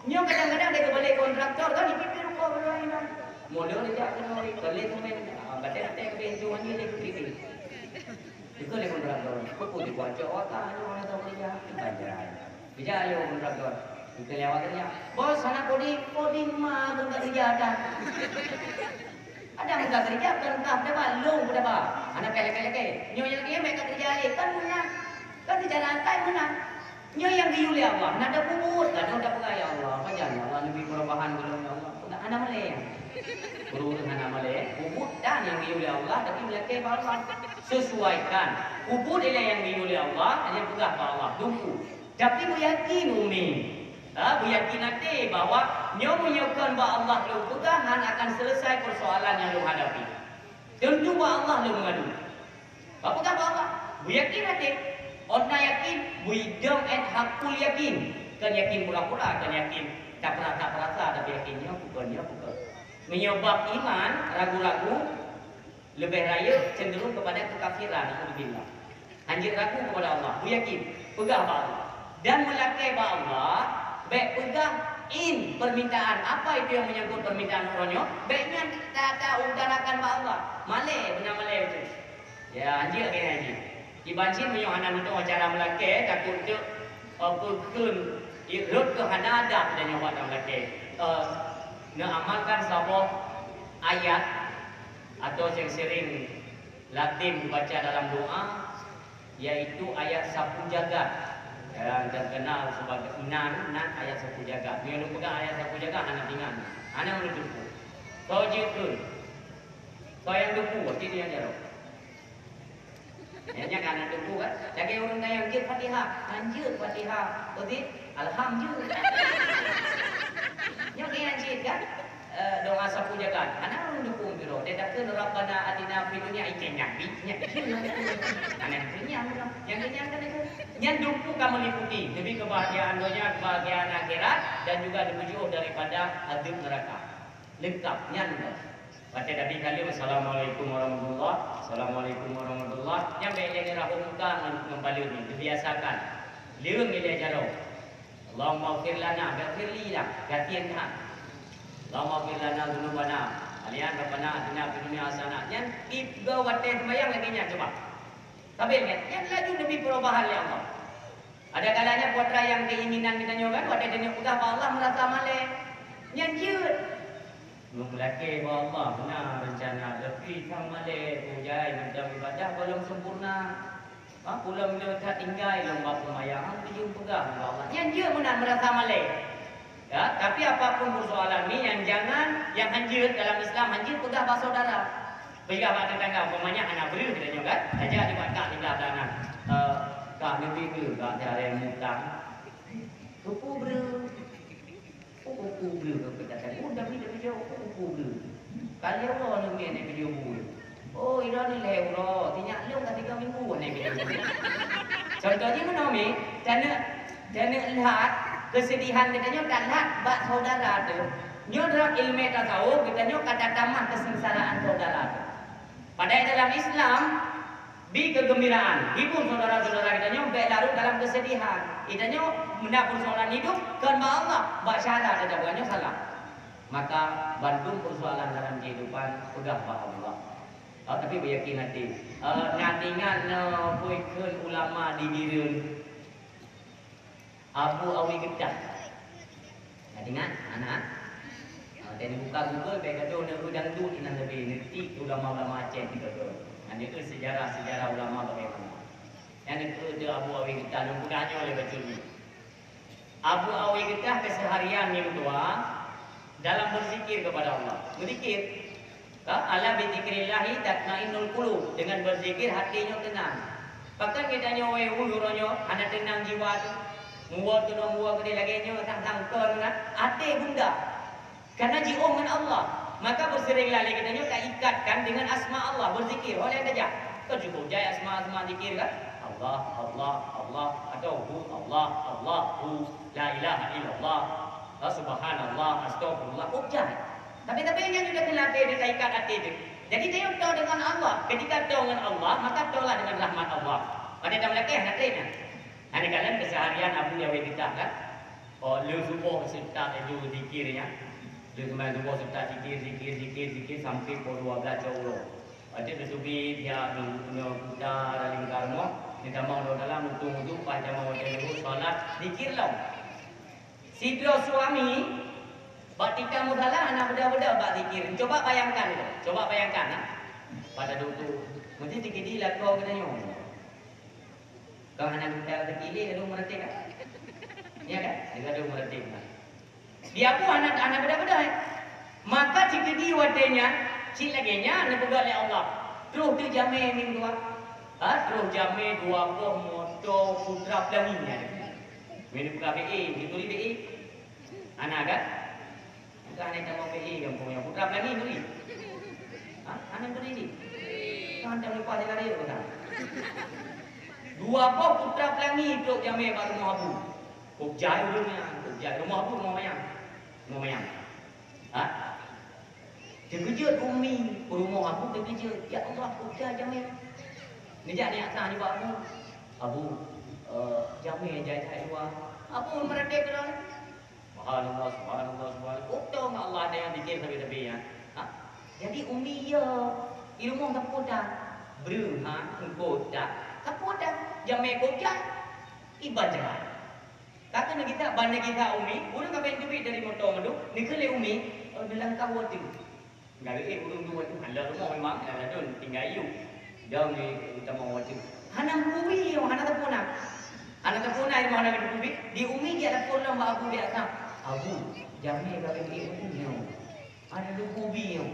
Nyoe kadang-kadang dek keubalek kontraktor kan, ipit-pit rukoh keudroe nyan. Mula dijak keudroe, keu lé semen. Ah, batèe-batèe keu pintu nyan lé keu pipit. Dikeue lé kontraktor, peue-peue dikucok awak ka, nyoe hana tau keureuja. Banjai. Dijak lé kontraktor. Dikeue lé awak keureuja. Bos, hana coding, coding ma keu ka keureuja dah. Ada muka kerja, bukan entah berapa, long berapa. Anak kayak laki-laki. Nyonya lagi yang mereka kerja lagi. Kan punya. Kan secara angkai menang. Nyonya yang geuyue lé Allah. Nak ada bubut. Kadang tak pegang, "Ya Allah, apa jangan, ya Allah, lebih perubahan belum, ya Allah." Enggak, hana malèe. Guru hana malèe. Bubut dan yang geuyue lé Allah, tapi melakèe bak Allah. Sesuaikan. Bubut ialah yang geuyue lé Allah, yang peugah bak Allah. Dumpu. Tapi beuyakin, Umi. Ha, beuyakin até bahwa nyoe meunyoe kon bak Allah lôn peugah, han akan selesai persoalan nyang lôn hadapi. Tentu bak Allah lôn mengadu. Bak peugah bak Allah, beuyakin até. Ôn na yakin, beudong ét hakul yakin. Kon yakin pura-pura, kon yakin tapeurasa-peurasa, tapi yakin nyoe bukon, nyoe bukon. Meunyoe bab iman, ragu-ragu, leubeh rayeuk cenderung kepada kekafiran, naudzubillah. Hanjeuet ragu kepada Allah, beuyakin, peugah bak Allah. Dan meulakèe bak Allah, bèk peugah In, permintaan. Apa itu yang menyangkut permintaan uroe nyoe? Bék nyan ta-, ta-utarakan bak Allah. Malée, beuna malée beutôi. Ya, anjeuk keu nyan jih. Kiban cit meunyoe hana meutuah cara meulakée, takot teuk, eh, peukheun, rhot keu hana adab dan nyoe bak meulakée. Eh, neuamalkan saboh ayat atau sering-sering lazim dibaca dalam doa, yaitu ayat sapu jagat, yang terkenal sebagai nan, nan ayat sapu jagat. Meunyoe lôn peugah ayat sapu jagat, hana ingat, hana meuneuteupeu. Soe jeuet kheun? Soe nyang teupeu? Cit nyang jaroe. Nyan, nyan ka na teupeu kan? Lagée ureuëng nyang jeuet Fatihah, han jeuet Fatihah. Berarti alham jeuet. Nyoe keu nyang jeuet kan? Eh, doa sapu jagat. Hana ureuëng dukung piro. Dia takheun Rabbana atina fid dunya, icen nyan bi, nyan bi. Hana kenyang dah. Nyang kenyang kan itu. Nyan dukung ka meliputi. Demi kebahagiaan donya, kebahagiaan akhirat, dan juga dipeujeuet daripada azab neraka. Lengkap nyan dah. Watée tabi kali, "Assalamualaikum warahmatullah, assalamualaikum warahmatullah." Nyan bék lé neurahom muka ngon, ngon paleue nyoe, teubiasakan. Leueng ilée jaroe. Allahumma ighfir lana, ighfir li lah, gasien that. Allahumma ighfir lana dzunubana, kalian Rabbana atina fid dunya hasanah. Nyan tiep goe watée seumayang lagée nyan coba. Sabe nyan, nyan laju neubi perubahan lé Allah. Ada kalanya putra nyang keinginan geutanyoe kan, watée tanyoe peugah bak Allah meurasa malée. Nyan jeuet. Meulakée bak Allah, na reuncana, tapi sang malée, ujai macam ibadah belum sempurna. Ha, ulôn le that tinggai lôn bak seumayang, hana jeuet peugah bak Allah. Nyan jeuet meunan meurasa malée. Ya, tapi apapun persoalan ni, yang jangan, yang hanjeuet dalam Islam, hanjeuet peugah bak saudara. Peugah bak tetangga, umpamanya hana breueh geutanyoe kan, tajak di bak kah siblah blah na. Eh, kah leubeh breueh, kah jarang mutang. Keupeue breueh? Oh, keupeue breueh keu peugah tadi? Oh, tapi, tapi jaweueb, oh, keupeue breueh? Kali Allah ni mie ni video breueh. Oh, ira ni lhée uroe, sinyak lôn ka tiga minggu ni video breueh. Contoh jih meunoe mi, taneuk, taneuk lhat keusedihan geutanyoe, talhat bak saudara teuh. Nyoe dalam ileumé tasawuf, geutanyoe ka tatamah keusengsaraan saudara teuh. Padahai dalam Islam, bi keugeumbiraan, hibur saudara-saudara geutanyoe, bék larot dalam keusedihan. Geutanyoe meuna peursoalan hidup, kon bak Allah, bak syara teuh bukan nyoe salah. Maka bandum peursoalan dalam keuhidupan peugah bak Allah. Ah, tapi beuyakin até. Ah, na teuingat neupeue kheun ulama di Bireuen. Abu Awi Geutah. Na teuingat? Hana? Ah, dan buka Google, bèk gadoh na dangdut inan leubeh, neutik ulama-ulama Aceh di Google. Nyan itu sejarah-sejarah ulama bagaimana. Nyan itu Abu Awi Geutah, lôn peugah nyoe lé bacut nyoe. Abu Awi Geutah keseharian nyoe meutuah dalam berzikir kepada Allah. Berzikir. Ka, "Ala bi dzikrillahi tatmainnul qulub." Dengan berzikir hati nyoe tenang. Pakon geutanyoe wéeh uroe nyoe hana tenang jiwa teuh? Muwoe teuh muwoe keudeh lagèe nyoe sang-sang kon na até gundah. Karena jiôh ngon Allah. Maka beuseringlah lé geutanyoe taikatkan dengan asma Allah, berzikir. Ho lheueh tajak, ka cukup jai asma-asma zikir kan? Allah, Allah, Allah, atau Hu, Allah, Allah, Hu, La ilaha illallah, ha, Subhanallah, Astagfirullah, cukup jai. Tapi, tapi nyan sudah teulatih dan taikat até teuh. Jadi, tanyoe toe dengan Allah. Ketika toe dengan Allah, maka toelah dengan rahmat Allah. Pada dalam lakèh na trép nyan. Hana kalon keseharian Abu Awi Geutah kan? Oh, lheueh suboh seutôt itu zikirnya. Lheueh seumayang suboh seutôt zikir, zikir, zikir, zikir sampai pukul dua belas jam uroe. Watèe neuteubiet, ya, neu-, neuputa lam lingka rumoh, neutamong u dalam, neutueng uduk, paih tamong watèe zuhur, salat, zikir lom. Sidroe suami, bak tika musala hana beudôh-beudôh bak zikir. Coba bayangkan itu, coba bayangkan, ha. Pada duek tu, meusti dikeudi lakoe geutanyoe. Kon hana geutanyoe teukili, lalu meuratéb, kan? Ya, kan? Lalu meuratéb, kan? Di Abu hana, hana beudôh-beudôh, eh. Maka cit keudeh watèe nyan, cit lagèe nyan neupeugah lé Allah. Troh teuh jamé minggu dua. Ha, troh jamé dua boh moto Putra Pelangi nyan. Meuneuk buka B E, neuturi B E. Hana kan? Maka hana tamong B E gampông nyan. Putra Pelangi neuturi. Ha? Hana neuturi ni. Kan dah leupah jalan raya ke kan? Dua boh Putra Pelangi trok jamé bak rumoh Abu. Kok jai ureueng nyan, kok jai. Rumoh Abu, rumoh manyang. Rumoh manyang. Ha? Teukeujot umi, rumoh Abu teukeujot. Ya Allah, kok jai jamé. Neujak neujak sang nibak Abu. Abu, eh, jamé jai that dua. Abu meuratéb droe. Subhanallah, subhanallah, subhanallah. Uktong Allah ada yang zikir sabe-sabe, ya. Ha? Jadi umi ya, di rumoh sapeue tan? Breuh, ha, eungkot tan. Sapeue tan? Jamé kojai. Iban jahat. Kata nak kita, ban nak kita umi, ureueng ka ban teubiet dari moto mandum, neukheun lé umi, "Oh, neulangkah watèe." Garéh ureueng dua tu, hana rumoh memang, hana ladôm, tinggai yub. Dong di utama watèe. Hana meukubi, hana teupuna. Hana teupuna, hana meukubi. Di umi jak lapor lom bak abu biasa. "Abu, jamé garéh ureueng nyoe. Hana meukubi nyoe.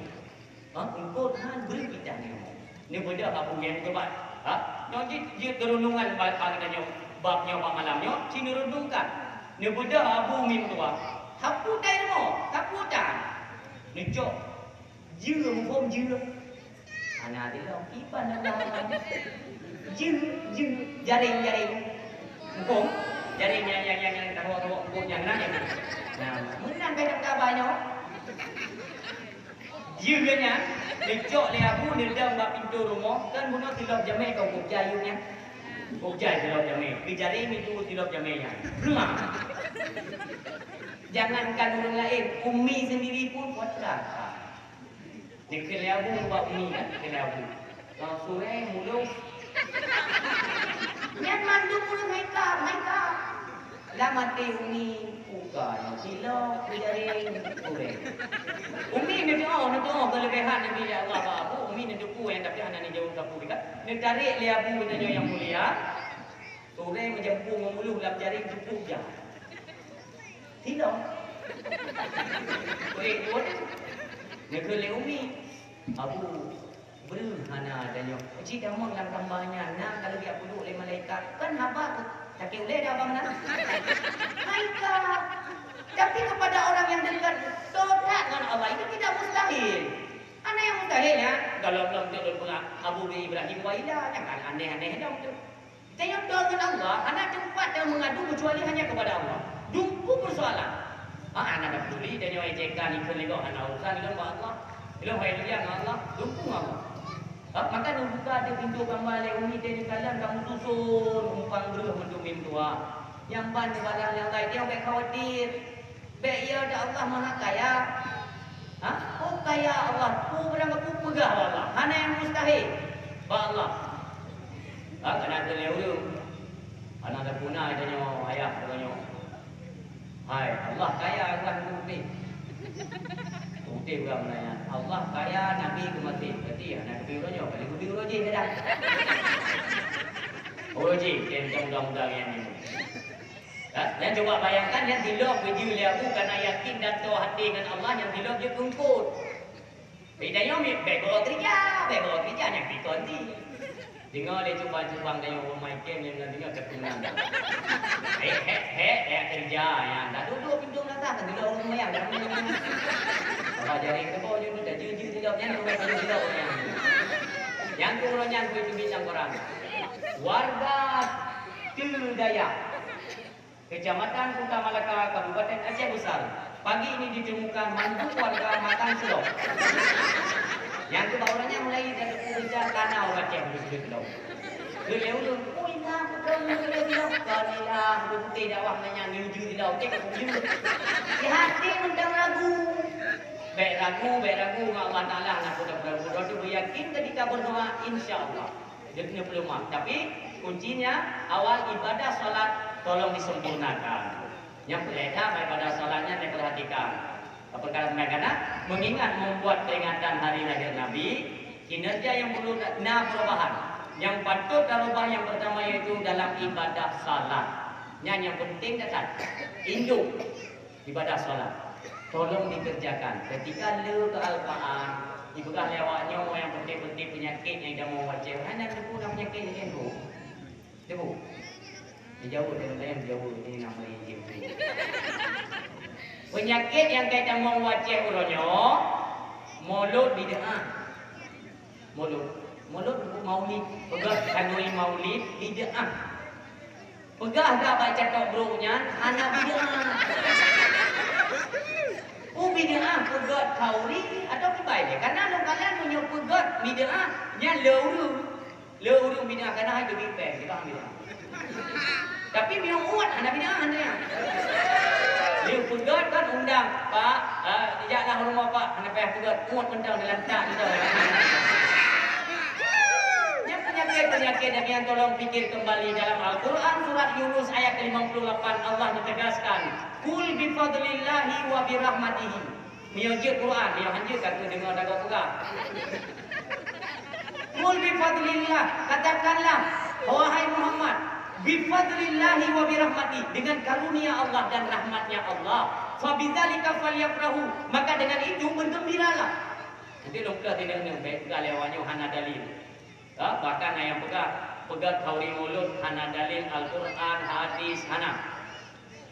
Ha, eungkot han bri pitah nyoe." Neubeudôh abu nyan keubat. Ha? Nyoe jeuet, jeuet keureunungan bak, bak geutanyoe. Bab nyoe bak malam nyoe, ci neureunungkan. Neubeudôh abu umi meutuah. Sapeue tan rumoh, sapeue tan. Neucok Jeue, muphom jeue. Hana dilom, kiban lam lam. Jeue, jeue, jaréng, jaréng. Muphom? Jaréng nyang, nyang, nyang, nyang tawak-tawak eungkot nyang na nyan. Nah, meunan bèk that kaba nyoe. Jeue nyan, neucok lé abu neudong bak pintoe rumoh, kan bunoe silop jamé ka eungkot jai nyan. Eungkot jai silop jamé. Keu jaréng itu silop jamé nyan. Rumoh. Jangankan ureueng laén, umi sendiri pun kuat rasa. Neukheun lé abu bak umi kan, neukheun lé abu. Lam surée mulông. Nyan mandum ureueng hai ka, hai ka. Lam até umi, buka nyang silop, keu jaréng, surée. Umi neudoa, neudoa keuleubèhan Nabi, "Ya Allah, bak abu." Umi neuteupeue nyang tapi hana neujaweueb sapeue kan. Neutarek lé abu geutanyoe nyang mulia. Surée meujampu ngon muluh lam jaréng teupeu jak. Silop. Ureueng dua tu. Neukheun lé umi. Abu, breuh hana tanyoe. Cit tamong lam kamba nyan, na ka lheueh geupeuduek lé malaikat. Kan haba sakét ulèe dah abang na. Hai ka. Tapi kepada orang yang dekat, tobat ngon Allah itu tidak mustahil. Hana nyang mustahil nyan. Dalam, dalam, dalam, Abu Ibrahim Waila, nyan kan aneh-aneh dong tu. Tanyoe toe ngon Allah, hana teumpat tameungadu keucuali hanya kepada Allah. Dumpeue peusoalan. Ha, hana tapeduli tanyoe ejekan ikheun lé gob, hana urusan lom bak Allah. Lom hai lôn ngon Allah, dumpeue ngon Allah. Ha, maka neubuka ateueh pintoe kamba lé umi teuh neukalon ka meususon umpang breuh mandum meutuah. Nyang ban neubalah nyang laén, tanyoe bèk khawatir. Bèk ya, dak Allah Maha Kaya. Ha? Oh, kaya Allah, peue barang peue peugah bak Allah. Hana nyang mustahil bak Allah. Ha, kana keu lé ureueng. Hana tapuna tanyoe ayah tanyoe. Hai, Allah kaya ureueng putih. Putih ureueng nanya. Allah kaya nabi keu maté. Berarti hana keu ureueng nyoe, paléng keu ureueng jih dah. Ureueng jih, tem undang-undang nyan. Ha? Nyan cuba bayangkan, nyan silop geujeuet lé abu kana yakin dan toe até ngon Allah, nyan silop jeuet keu eungkot. Beda nyoe mi-, bèk bawa keurija, bèk bawa keurija, nyan pikon ti. Deungoe lé cubang-cubang tanyoe ureueng main game nyan, deungoe ka teunang. Hek, hek, hek, hek keurija nyan. Dak duek-duek pintoe meunasah, kan silop ureueng seumayang, dak meunasah. Baba jari keubo nyoe, dak jeuet-jeuet silop nyan, ureueng silop nyan. Nyang keu uroe nyan, kuteubiet lam koran. Warga Teudaya. Kecamatan Kuta Malaka, Kabupaten Aceh Besar. Pagi ini ditemukan mandum warga makan silop. Nyang keu bak uroe nyan mulai dari pekerja tanah orang Aceh di sudut lom. Keu lé ulôn, "Oh, inah, peugah nyoe keu lé silop." Kon inah, beutôi dakwah nanya nyoe jeuet silop, cek aku jeuet. Di hati mantong ragu. Bèk ragu, bèk ragu ngon Allah Taala, na peue-peue. Droe tu beuyakin ketika berdoa, insya Allah. Jeuet nyoe peuleumah. Tapi, kuncinya, awal ibadah salat tolong disempurnakan. Nyang peureulèe that, ibadah salat nyan diperhatikan. Peukara meunan kana, mengingat membuat peringatan hari lahir Nabi, kinerja yang perlu na perubahan. Yang patut dirubah yang pertama yaitu dalam ibadah salat. Nyan nyang penting that. Induk. Ibadah salat tolong dikerjakan. Ketika le keu Al-Quran, dipeugah lé awak nyoe nyang penting-penting penyakit nyang itamong watèe. Hana teupeu na penyakit nyang itamong. Teupeu? Dijaweueb dalam laén, dijaweueb ini nama izin. Penyakit nyang ka itamong watèe uroe nyoe, mulod bid'ah. Mulod. Mulod buku maulid. Peugah khanuri maulid bid'ah. Peugah gak bak catok brok nyan hana bid'ah. Peue bid'ah peugöt khanuri atawa kiban lé? Karena lôn kalon meunyoe peugöt bid'ah nyan le ureueng. Le ureueng bid'ah karena hai teubiet péng, bid'ah, bid'ah. Tapi meunyoe uet hana bid'ah, hana nyan. Lheueh peugét kan undang, "Pak, eh, jaklah rumoh Pak, hana payah peugét, muet mantong dalam tak mantong." Nyan peunyakét-peunyakét nyang tolong pikir kembali. Dalam Al-Quran surat Yunus ayat ke lima puluh lapan, Allah neutegaskan, "Qul bi fadlillahi wa bi rahmatihi." Meunyoe jeuet Quran, meunyoe han jeuet ka keuh deungoe dagoe peugah. "Qul bi fadlillah," katakanlah, wahai Muhammad, "bi fadlillahi wa bi rahmati," dengan karunia Allah dan rahmatnya Allah, "fa bidzalika falyafrahu," maka dengan itu bergembiralah. Nanti lôn peugah tindak nyoe, bèk peugah lé awak nyoe hana dalil. Ha, bahkan na nyang peugah, peugah khauri mulod hana dalil Al-Quran, hadis, hana.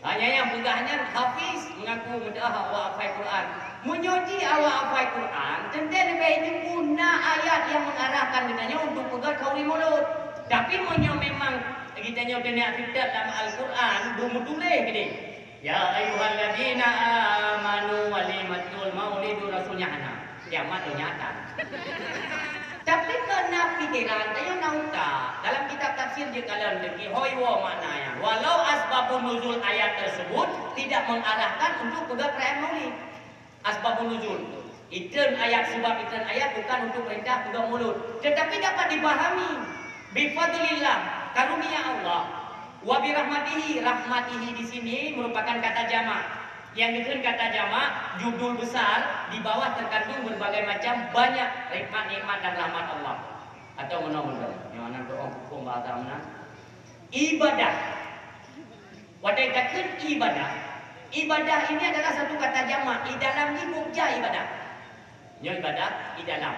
Ha, nyang, nyang peugah nyan hafiz, mengaku meudoa awak hafai Quran. Meunyoe jih awak hafai Quran, teuntèe leubeh teupeu na ayat nyang mengarahkan geutanyoe untuk peugah khauri mulod. Tapi meunyoe memang geutanyoe teunak seutôt lam Al-Quran, beumeutuléh keudéh, "Ya ayyuhalladzina amanu walimatul maulidu rasulnya," hana. Kiamat donya atan. Tapi keu na pikeran, tanyoe na utak. Dalam kitab tafsir jeuet kalon teuki hôi woe makna nyan. Walau asbabun nuzul ayat tersebut tidak mengarahkan untuk peugah perayaan Maulid. Asbabun nuzul. Itreun ayat, sebab itreun ayat bukan untuk perintah peugah mulod. Tetapi dapat dipahami, bifadlillah, karunia Allah, wa birahmatihi, rahmatihi di sini merupakan kata jamak. Nyang geukheun kata jamak, judul besar, di bawah terkandung berbagai macam banyak nikmat-nikmat dan rahmat Allah. Atau meunoe-meunoe, nyang na doa huköm bahasa meunan. Ibadah. Watèe takheun ibadah, ibadah ini adalah satu kata jamak. Di dalam jih peue jih ibadah. Nyoe ibadah di dalam.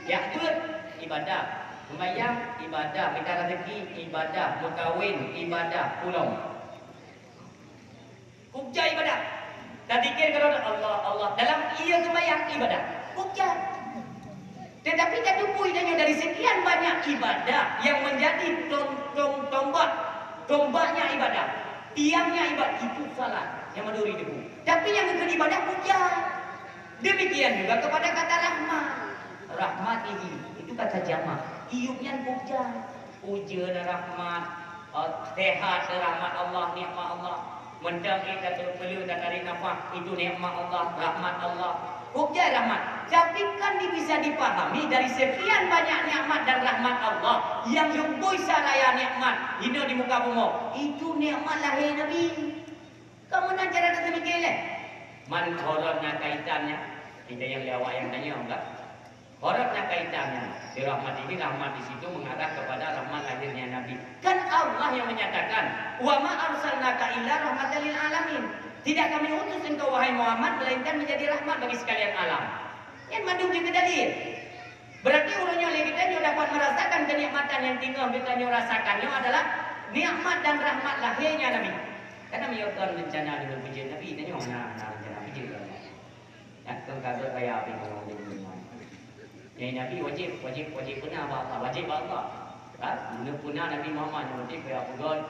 Jak beuet, ibadah. Sembahyang, ibadah. Mita rezeki, ibadah. Meukawen, ibadah. Pulông. Peue jih ibadah. Tazikir keudroe Allah, Allah. Dalam ie sembahyang, ibadah. Peue jih. Tetapi tateupeue tanyoe dari sekian banyak ibadah yang menjadi tong-, tong-, tombak, tombaknya ibadah, tiangnya ibadah, itu salat nyang meuduri teupeu. Tapi nyang geukheun ibadah peue jih. Demikian juga kepada kata rahmat. Rahmatihi, itu kata jamak. Iék nyan peue jih. Ujeuen rahmat, eh, sehat rahmat Allah, nikmat Allah. Mantong kita terpeuleuh dan tarik nafas, itu nikmat Allah, rahmat Allah. Peue jih rahmat. Tapi kan di-, bisa dipahami dari sekian banyak nikmat dan rahmat Allah yang leubeh saraya nikmat inoe di muka bumoe, itu nikmat lahé Nabi. Kamoe na cara taseumike lé? Man horot na kaitannya, kita nyang lé awak nyang tanyong ka. Horot na kaitannya, dirahmatihi, rahmat di situ mengarah kepada rahmat lahirnya Nabi. Kan Allah yang menyatakan, "Wa ma arsalnaka illa rahmatan lil alamin." Tidak Kami utus engkau, wahai Muhammad, melainkan menjadi rahmat bagi sekalian alam. Nyan mandum jeuet keu dalil. Berarti uroe nyoe lé geutanyoe dapat merasakan kenikmatan nyang teungoh geutanyoe rasakan nyoe adalah nikmat dan rahmat lahirnya Nabi. Karena meunyoe kon rencana deungon peujeuet Nabi, tanyoe na, na rencana peujeuet. Nyan kon ka gét raya pih ngon leumoh. Nyang Nabi wajéb, wajéb, wajéb beuna bak Allah, wajéb bak Allah. Kan? Neupeuna Nabi Muhammad nyang wajéb payah peugöt.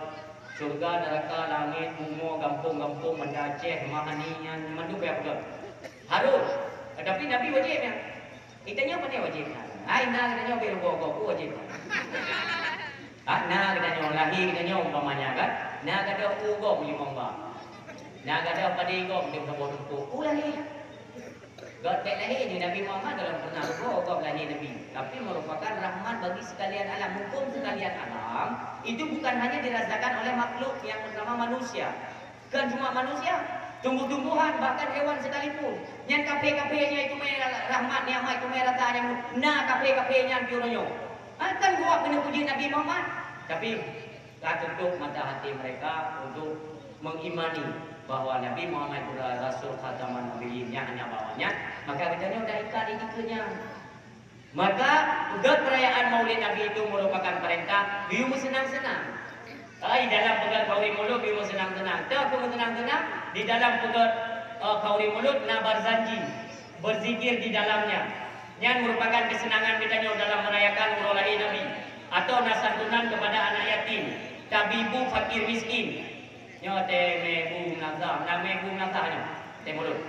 Syeuruga, neuraka, langét, bumoe, gampông-gampông, Banda Aceh, Mahani, nyan mandum payah peugöt. Harus. Tapi Nabi wajéb nyan. Geutanyoe pane wajéb nyan. Hai, na geutanyoe bèk rugoe-rugoe, peue wajéb nyan. Ha, na geutanyoe lahé geutanyoe umpamanya kan. Na gadôh u gob limong ba. Na gadôh padé gob limong saboh teungku. U lahé. Gét bèk lahé nyoe Nabi Muhammad dalam pernah rugoe gob lahé Nabi. Tapi merupakan rahmat bagi sekalian alam. Hukum sekalian alam itu bukan hanya dirasakan oleh makhluk yang bernama manusia. Kon cuma manusia, tumbuh-tumbuhan, bahkan hewan sekalipun. Nyan kaphé-kaphé nyan itu mé rahmat, nikmat itu mé rasa nyan na kaphé-kaphé nyan pih uroe nyoe. Ha, kan geuwak keuneuk puji Nabi Muhammad. Tapi ka tutup mata hati mereka untuk mengimani bahwa Nabi Muhammad itu adalah Rasul Khataman Nabiyyin nyang hana bawa nyan, maka geutanyoe dah ikat di dikeue nyan. Maka, peugöt perayaan Maulid Nabi itu merupakan perintah, geuyue meuseunang-seunang. Ai, dalam peugöt khauri mulod geuyue meuseunang-seunang. Toh keu meuseunang-seunang, di dalam peugöt, eh, khauri mulod na barzanji, berzikir di dalamnya. Nyan merupakan kesenangan geutanyoe dalam merayakan uroe lahé Nabi, atau na santunan kepada anak yatim, tabibu fakir miskin. Nyoe teuh mé bu meunasah, na mé bu meunasah nyoe, teuh mulod.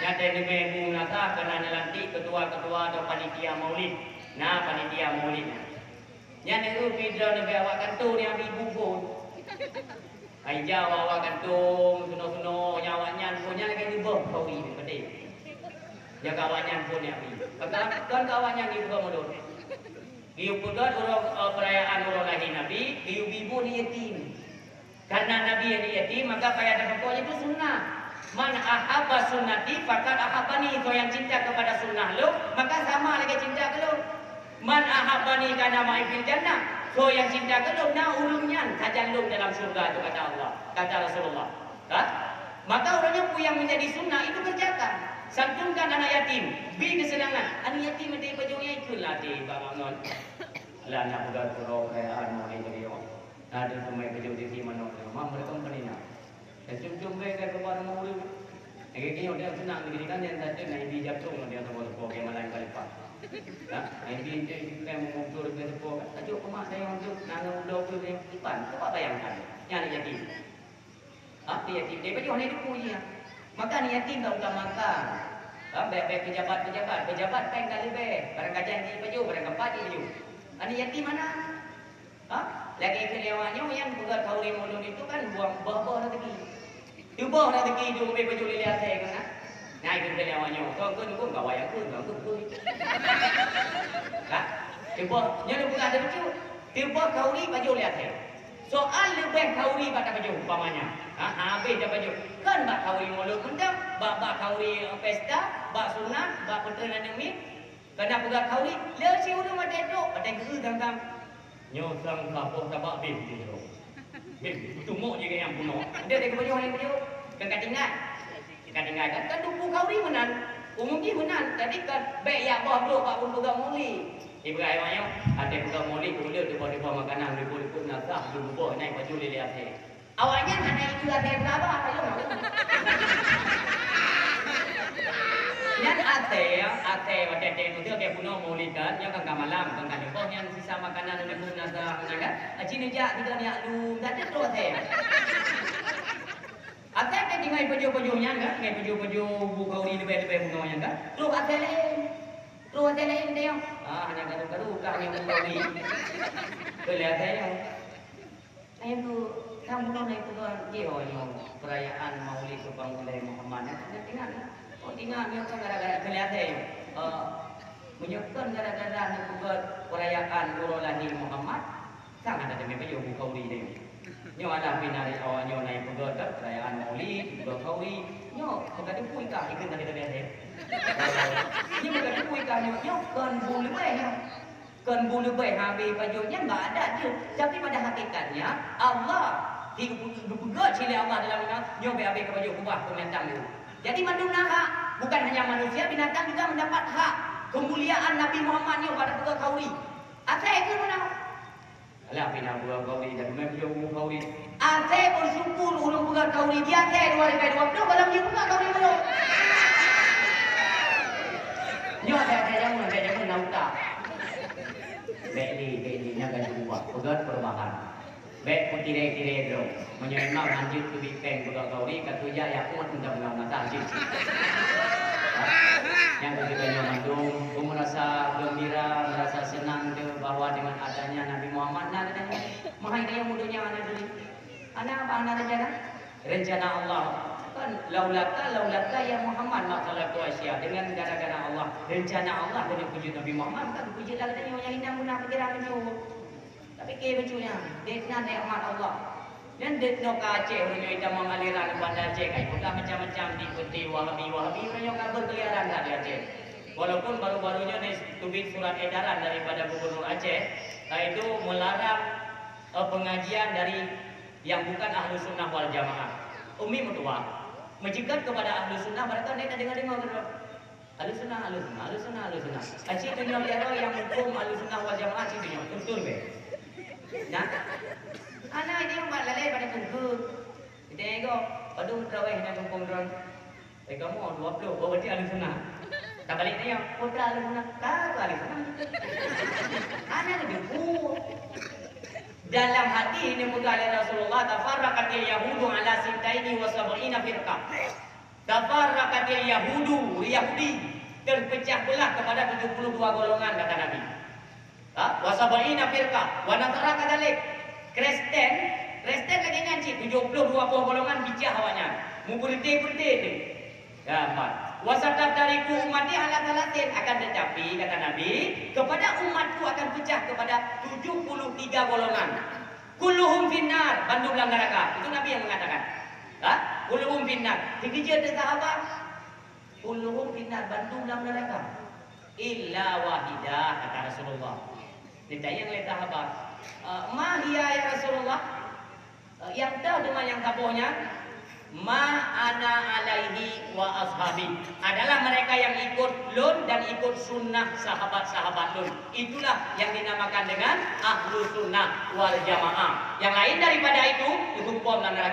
Nyan teuh mé bu meunasah keunan neulantik ketua-ketua atau panitia maulid. Na panitia maulid nyan. Nyan neueu pih droeneuh bak awak kantô nyang bi bu phon. Hai ja awak-awak gantong, sunoe-sunoe, nyan awaknyan pun nyan lagèe neuboh khauri, beutôi. Nyang ka awaknyan pun nyan. Maka kon ka awaknyan geuyue buka mulod. Geuyue peugöt uroe, eh, peurayaan uroe lahé Nabi, geuyue bi buet aneuk yatim. Karena Nabi aneuk yatim, maka payah tapeubuet itu sunnah. "Man ahabba sunnati faqad ahabbani." Soe nyang cinta kepada sunnah lôn, maka sama lagèe cinta keu lôn. "Man ahabbani kana ma'i fil jannah." Soe nyang cinta keu lôn, na ureueng nyan sajan lôn dalam syurga, itu kata Allah, kata Rasulullah. Ha? Maka ureueng nyan peue nyang menjadi sunnah itu kerjakan. Santunkan anak yatim, bi kesenangan. Aneuk yatim até pajoh nyan ikheun lah até bak ngon. Lah na peugah keu droe keuadaan mau lé tadi, oh. Na deuh teumai pajoh titi manok di rumah, mereka peuninah. Dan cum-cum bae ka keubah rumoh ureueng. Lagèe nyoe dia seunang lagèe kan, dia tak ada, na ibi jatung dia sama sepo ke malam kali pak. Ha? Na ibi itu kan memuncul ke sepo kan. Tajuk kemak saya untuk nanggung dua puluh ribu iban. Coba bayangkan. Nyan jadi. Ha? Dia yatim. Dia pajoh ni duku dia. Maka ni yatim tak utamakan. Ha? Baik-baik pejabat-pejabat. Pejabat kan tak lebih. Barang gajah ni pajoh, barang kapat ni pajoh. Ha, ni yatim mana? Ha? Lagèe keu lewat nyoe nyang peugah khauri mulod itu kan buang boh-boh rezeki. Teuboh rezeki jeuet ubé pajoh lé asèe kan, ha? Nah, itu keu lewat nyoe. Kau, kau, kau, kau, wayang kau, kau, kau, kau. Ha? Teuboh, nyoe peugah ada lucu. Teuboh khauri pajoh lé asèe. Soal leubeh khauri bak tapajoh umpamanya. Ha, habéh tapajoh. Kan bak khauri mulod mantong, bak, bak khauri, eh, pesta, bak sunat, bak peutren aneuk miet. Kana peugah khauri, le si ureueng watèe trok, watèe geu-eu gam-gam. Nyoe sang saboh tabak beh di jroh. Beh, peutumok jih nyang bunoe. Dek, dek, keubeujoh, dek, keubeujoh. Kan ka tinggai. Ka tinggai kan, kan duku khauri meunan. Umum jih meunan. Jadi kan, bèk yak boh brok bak peugah maulid. Ibrahim ayong, watèe peugah maulid, ulèe tiba-tiba makanan, lipu-lipu nasah, jeuet buboh, nyan pajoh lé asèe. Awaknyan hana ikeu asèe beuraba, ayo. Nyan asèe, asèe watèe teuh muda ke bunoe maulid kan, nyan kan ka malam, kan ka nyoe nyan sisa makanan uneuk-uneuk nasa nyan kan. Aci neujak kita niat lu, tak ada tu asèe. Asèe kan tinggai pajoh-pajoh nyan kan, tinggai pajoh-pajoh bu khauri leubeh-leubeh bunoe nyan kan. Terus asèe laén. Terus asèe laén dia. Ah, hana garu-garu kah nyang bu khauri. Boleh asèe nyan. Ayah tu, kan bunoe na ipeugot jih, oh, nyoe, peurayaan Maulid Subang Ulèe Muhammad nyan, ingat, ingat, oh, ingat nyoe kan gara-gara keu lhèe, eh, meunyoe kon gara-gara neupeugöt peurayaan uroe lahé Muhammad, sang hana teumé pajoh bu khauri nyoe. Nyoe alah pih na awak nyoe na ipeugot kan, peurayaan Maulid, ipeugot khauri. Nyoe, meuka teupui kah ikheun lagèe-lagèe? Nyoe meuka teupui kah nyoe, nyoe kon bu leubeh nyoe. Kon bu leubeh habéh pajoh nyan bak adat jeuet, tapi pada hakikatnya Allah di-, geupeugöt cit lé Allah dalam iman, nyoe bèk habéh kapajoh keubah peunatang nyoe. Jadi mandum na hak, bukan hanya manusia, binatang juga mendapat hak kemuliaan Nabi Muhammad nyoe bak tapeugöt khauri. Asai keu meunan. Alah pih na peugöt khauri dan meupajoh bu khauri. Asai bersyukur ulôn peugöt khauri, di asai dua ribu dua puluh gohlom jih peugöt khauri ulôn. Nyoe asai-asai jameun, asai jameun na utak. Bèk lé, bèk lé, nyan ka cukup bah. Peugöt perubahan. Bèk peutiré-tiré droe. Meunyoe imam hanjeuet keubiet péng peugöt khauri, ka kujak jak uet mantong lam mata hanjeuet cit. Nyang keu geutanyoe mandum, peue meurasa geumbira, meurasa seunang teuh bahwa deungon adanya Nabi Muhammad na geutanyoe. Meuhai tanyoe u donya hana turi. Hana apa, hana rencana. Rencana Allah. Kan, "Laulaka, laulaka ya Muhammad ma khalaqtu asya." Deungon gara-gara Allah, rencana Allah keuneuk peujeuet Nabi Muhammad, maka geupeujeuet lagèe nyoe nyang inong guna pikiran meunyoe. Tapi keu bacut nyan, dek nan nikmat Allah. Nyan dek noe ka Aceh, ureueng nyoe itamong aliran Banda Aceh, ka ipeugah macam-macam di peuti Wahabi, Wahabi ureueng nyoe ka berkeliaran dah di Aceh. Walaupun baru-baru nyoe ni teubiet surat edaran daripada Gubernur Aceh, yaitu melarang eh, pengajian dari yang bukan Ahlus Sunnah wal Jamaah. Umi meutuah, meuceukat kepada Ahlus Sunnah, mereka ni tak dengar-dengar ke. Ahlus Sunnah, Ahlus Sunnah, Ahlus Sunnah, Ahlus Sunnah. Aci dunia biaro yang hukum Ahlus Sunnah wal Jamaah, aci dunia, betul be. Nah, anak ini yang buat lalai pada kungku. Kita ego, padum terawih nak kungkung drone. Eh, kamoe dua puluh, oh, berarti Ahlus Sunnah. Tabalik nyan, putra Ahlus Sunnah. Ka, ka Ahlus Sunnah. Hana neudeungoe. Dalam hadis neupeugah lé Rasulullah, "Tafarraqatil yahudu ala sintaini wa sab'ina firqah." Tafarraqatil yahudu, Yahudi, terpecah belah kepada tujuh puluh dua golongan, kata Nabi. Ha? "Wa sab'ina firqah, wa nasara kadzalik." Kristen Kristen lagèe nyan cit, tujoh ploh dua boh golongan bicah awaknyan. Meupeureuté-peureuté teuh. Ya, empat. "Wa sataftariqu ummati ala tsalatsin," akan tetapi, kata Nabi, "kepada umatku akan pecah kepada tujuh puluh tiga golongan. Kulluhum finnar," bandum lam neraka. Itu Nabi yang mengatakan. Ha? "Kulluhum finnar." Dikeujeuet lé sahabat. "Kulluhum finnar," bandum lam neraka. "Illa wahidah," kata Rasulullah. Ditanyong lé sahabat, "Eh, ma hiya ya Rasulullah?" Eh, nyang toh teuma nyang saboh nyan, "Ma ana alaihi wa ashabi." Adalah mereka yang ikut lôn dan ikut sunnah sahabat-sahabat lôn. Itulah yang dinamakan dengan ahlu sunnah wal jamaah. Yang lain daripada itu, itu bom lam neraka.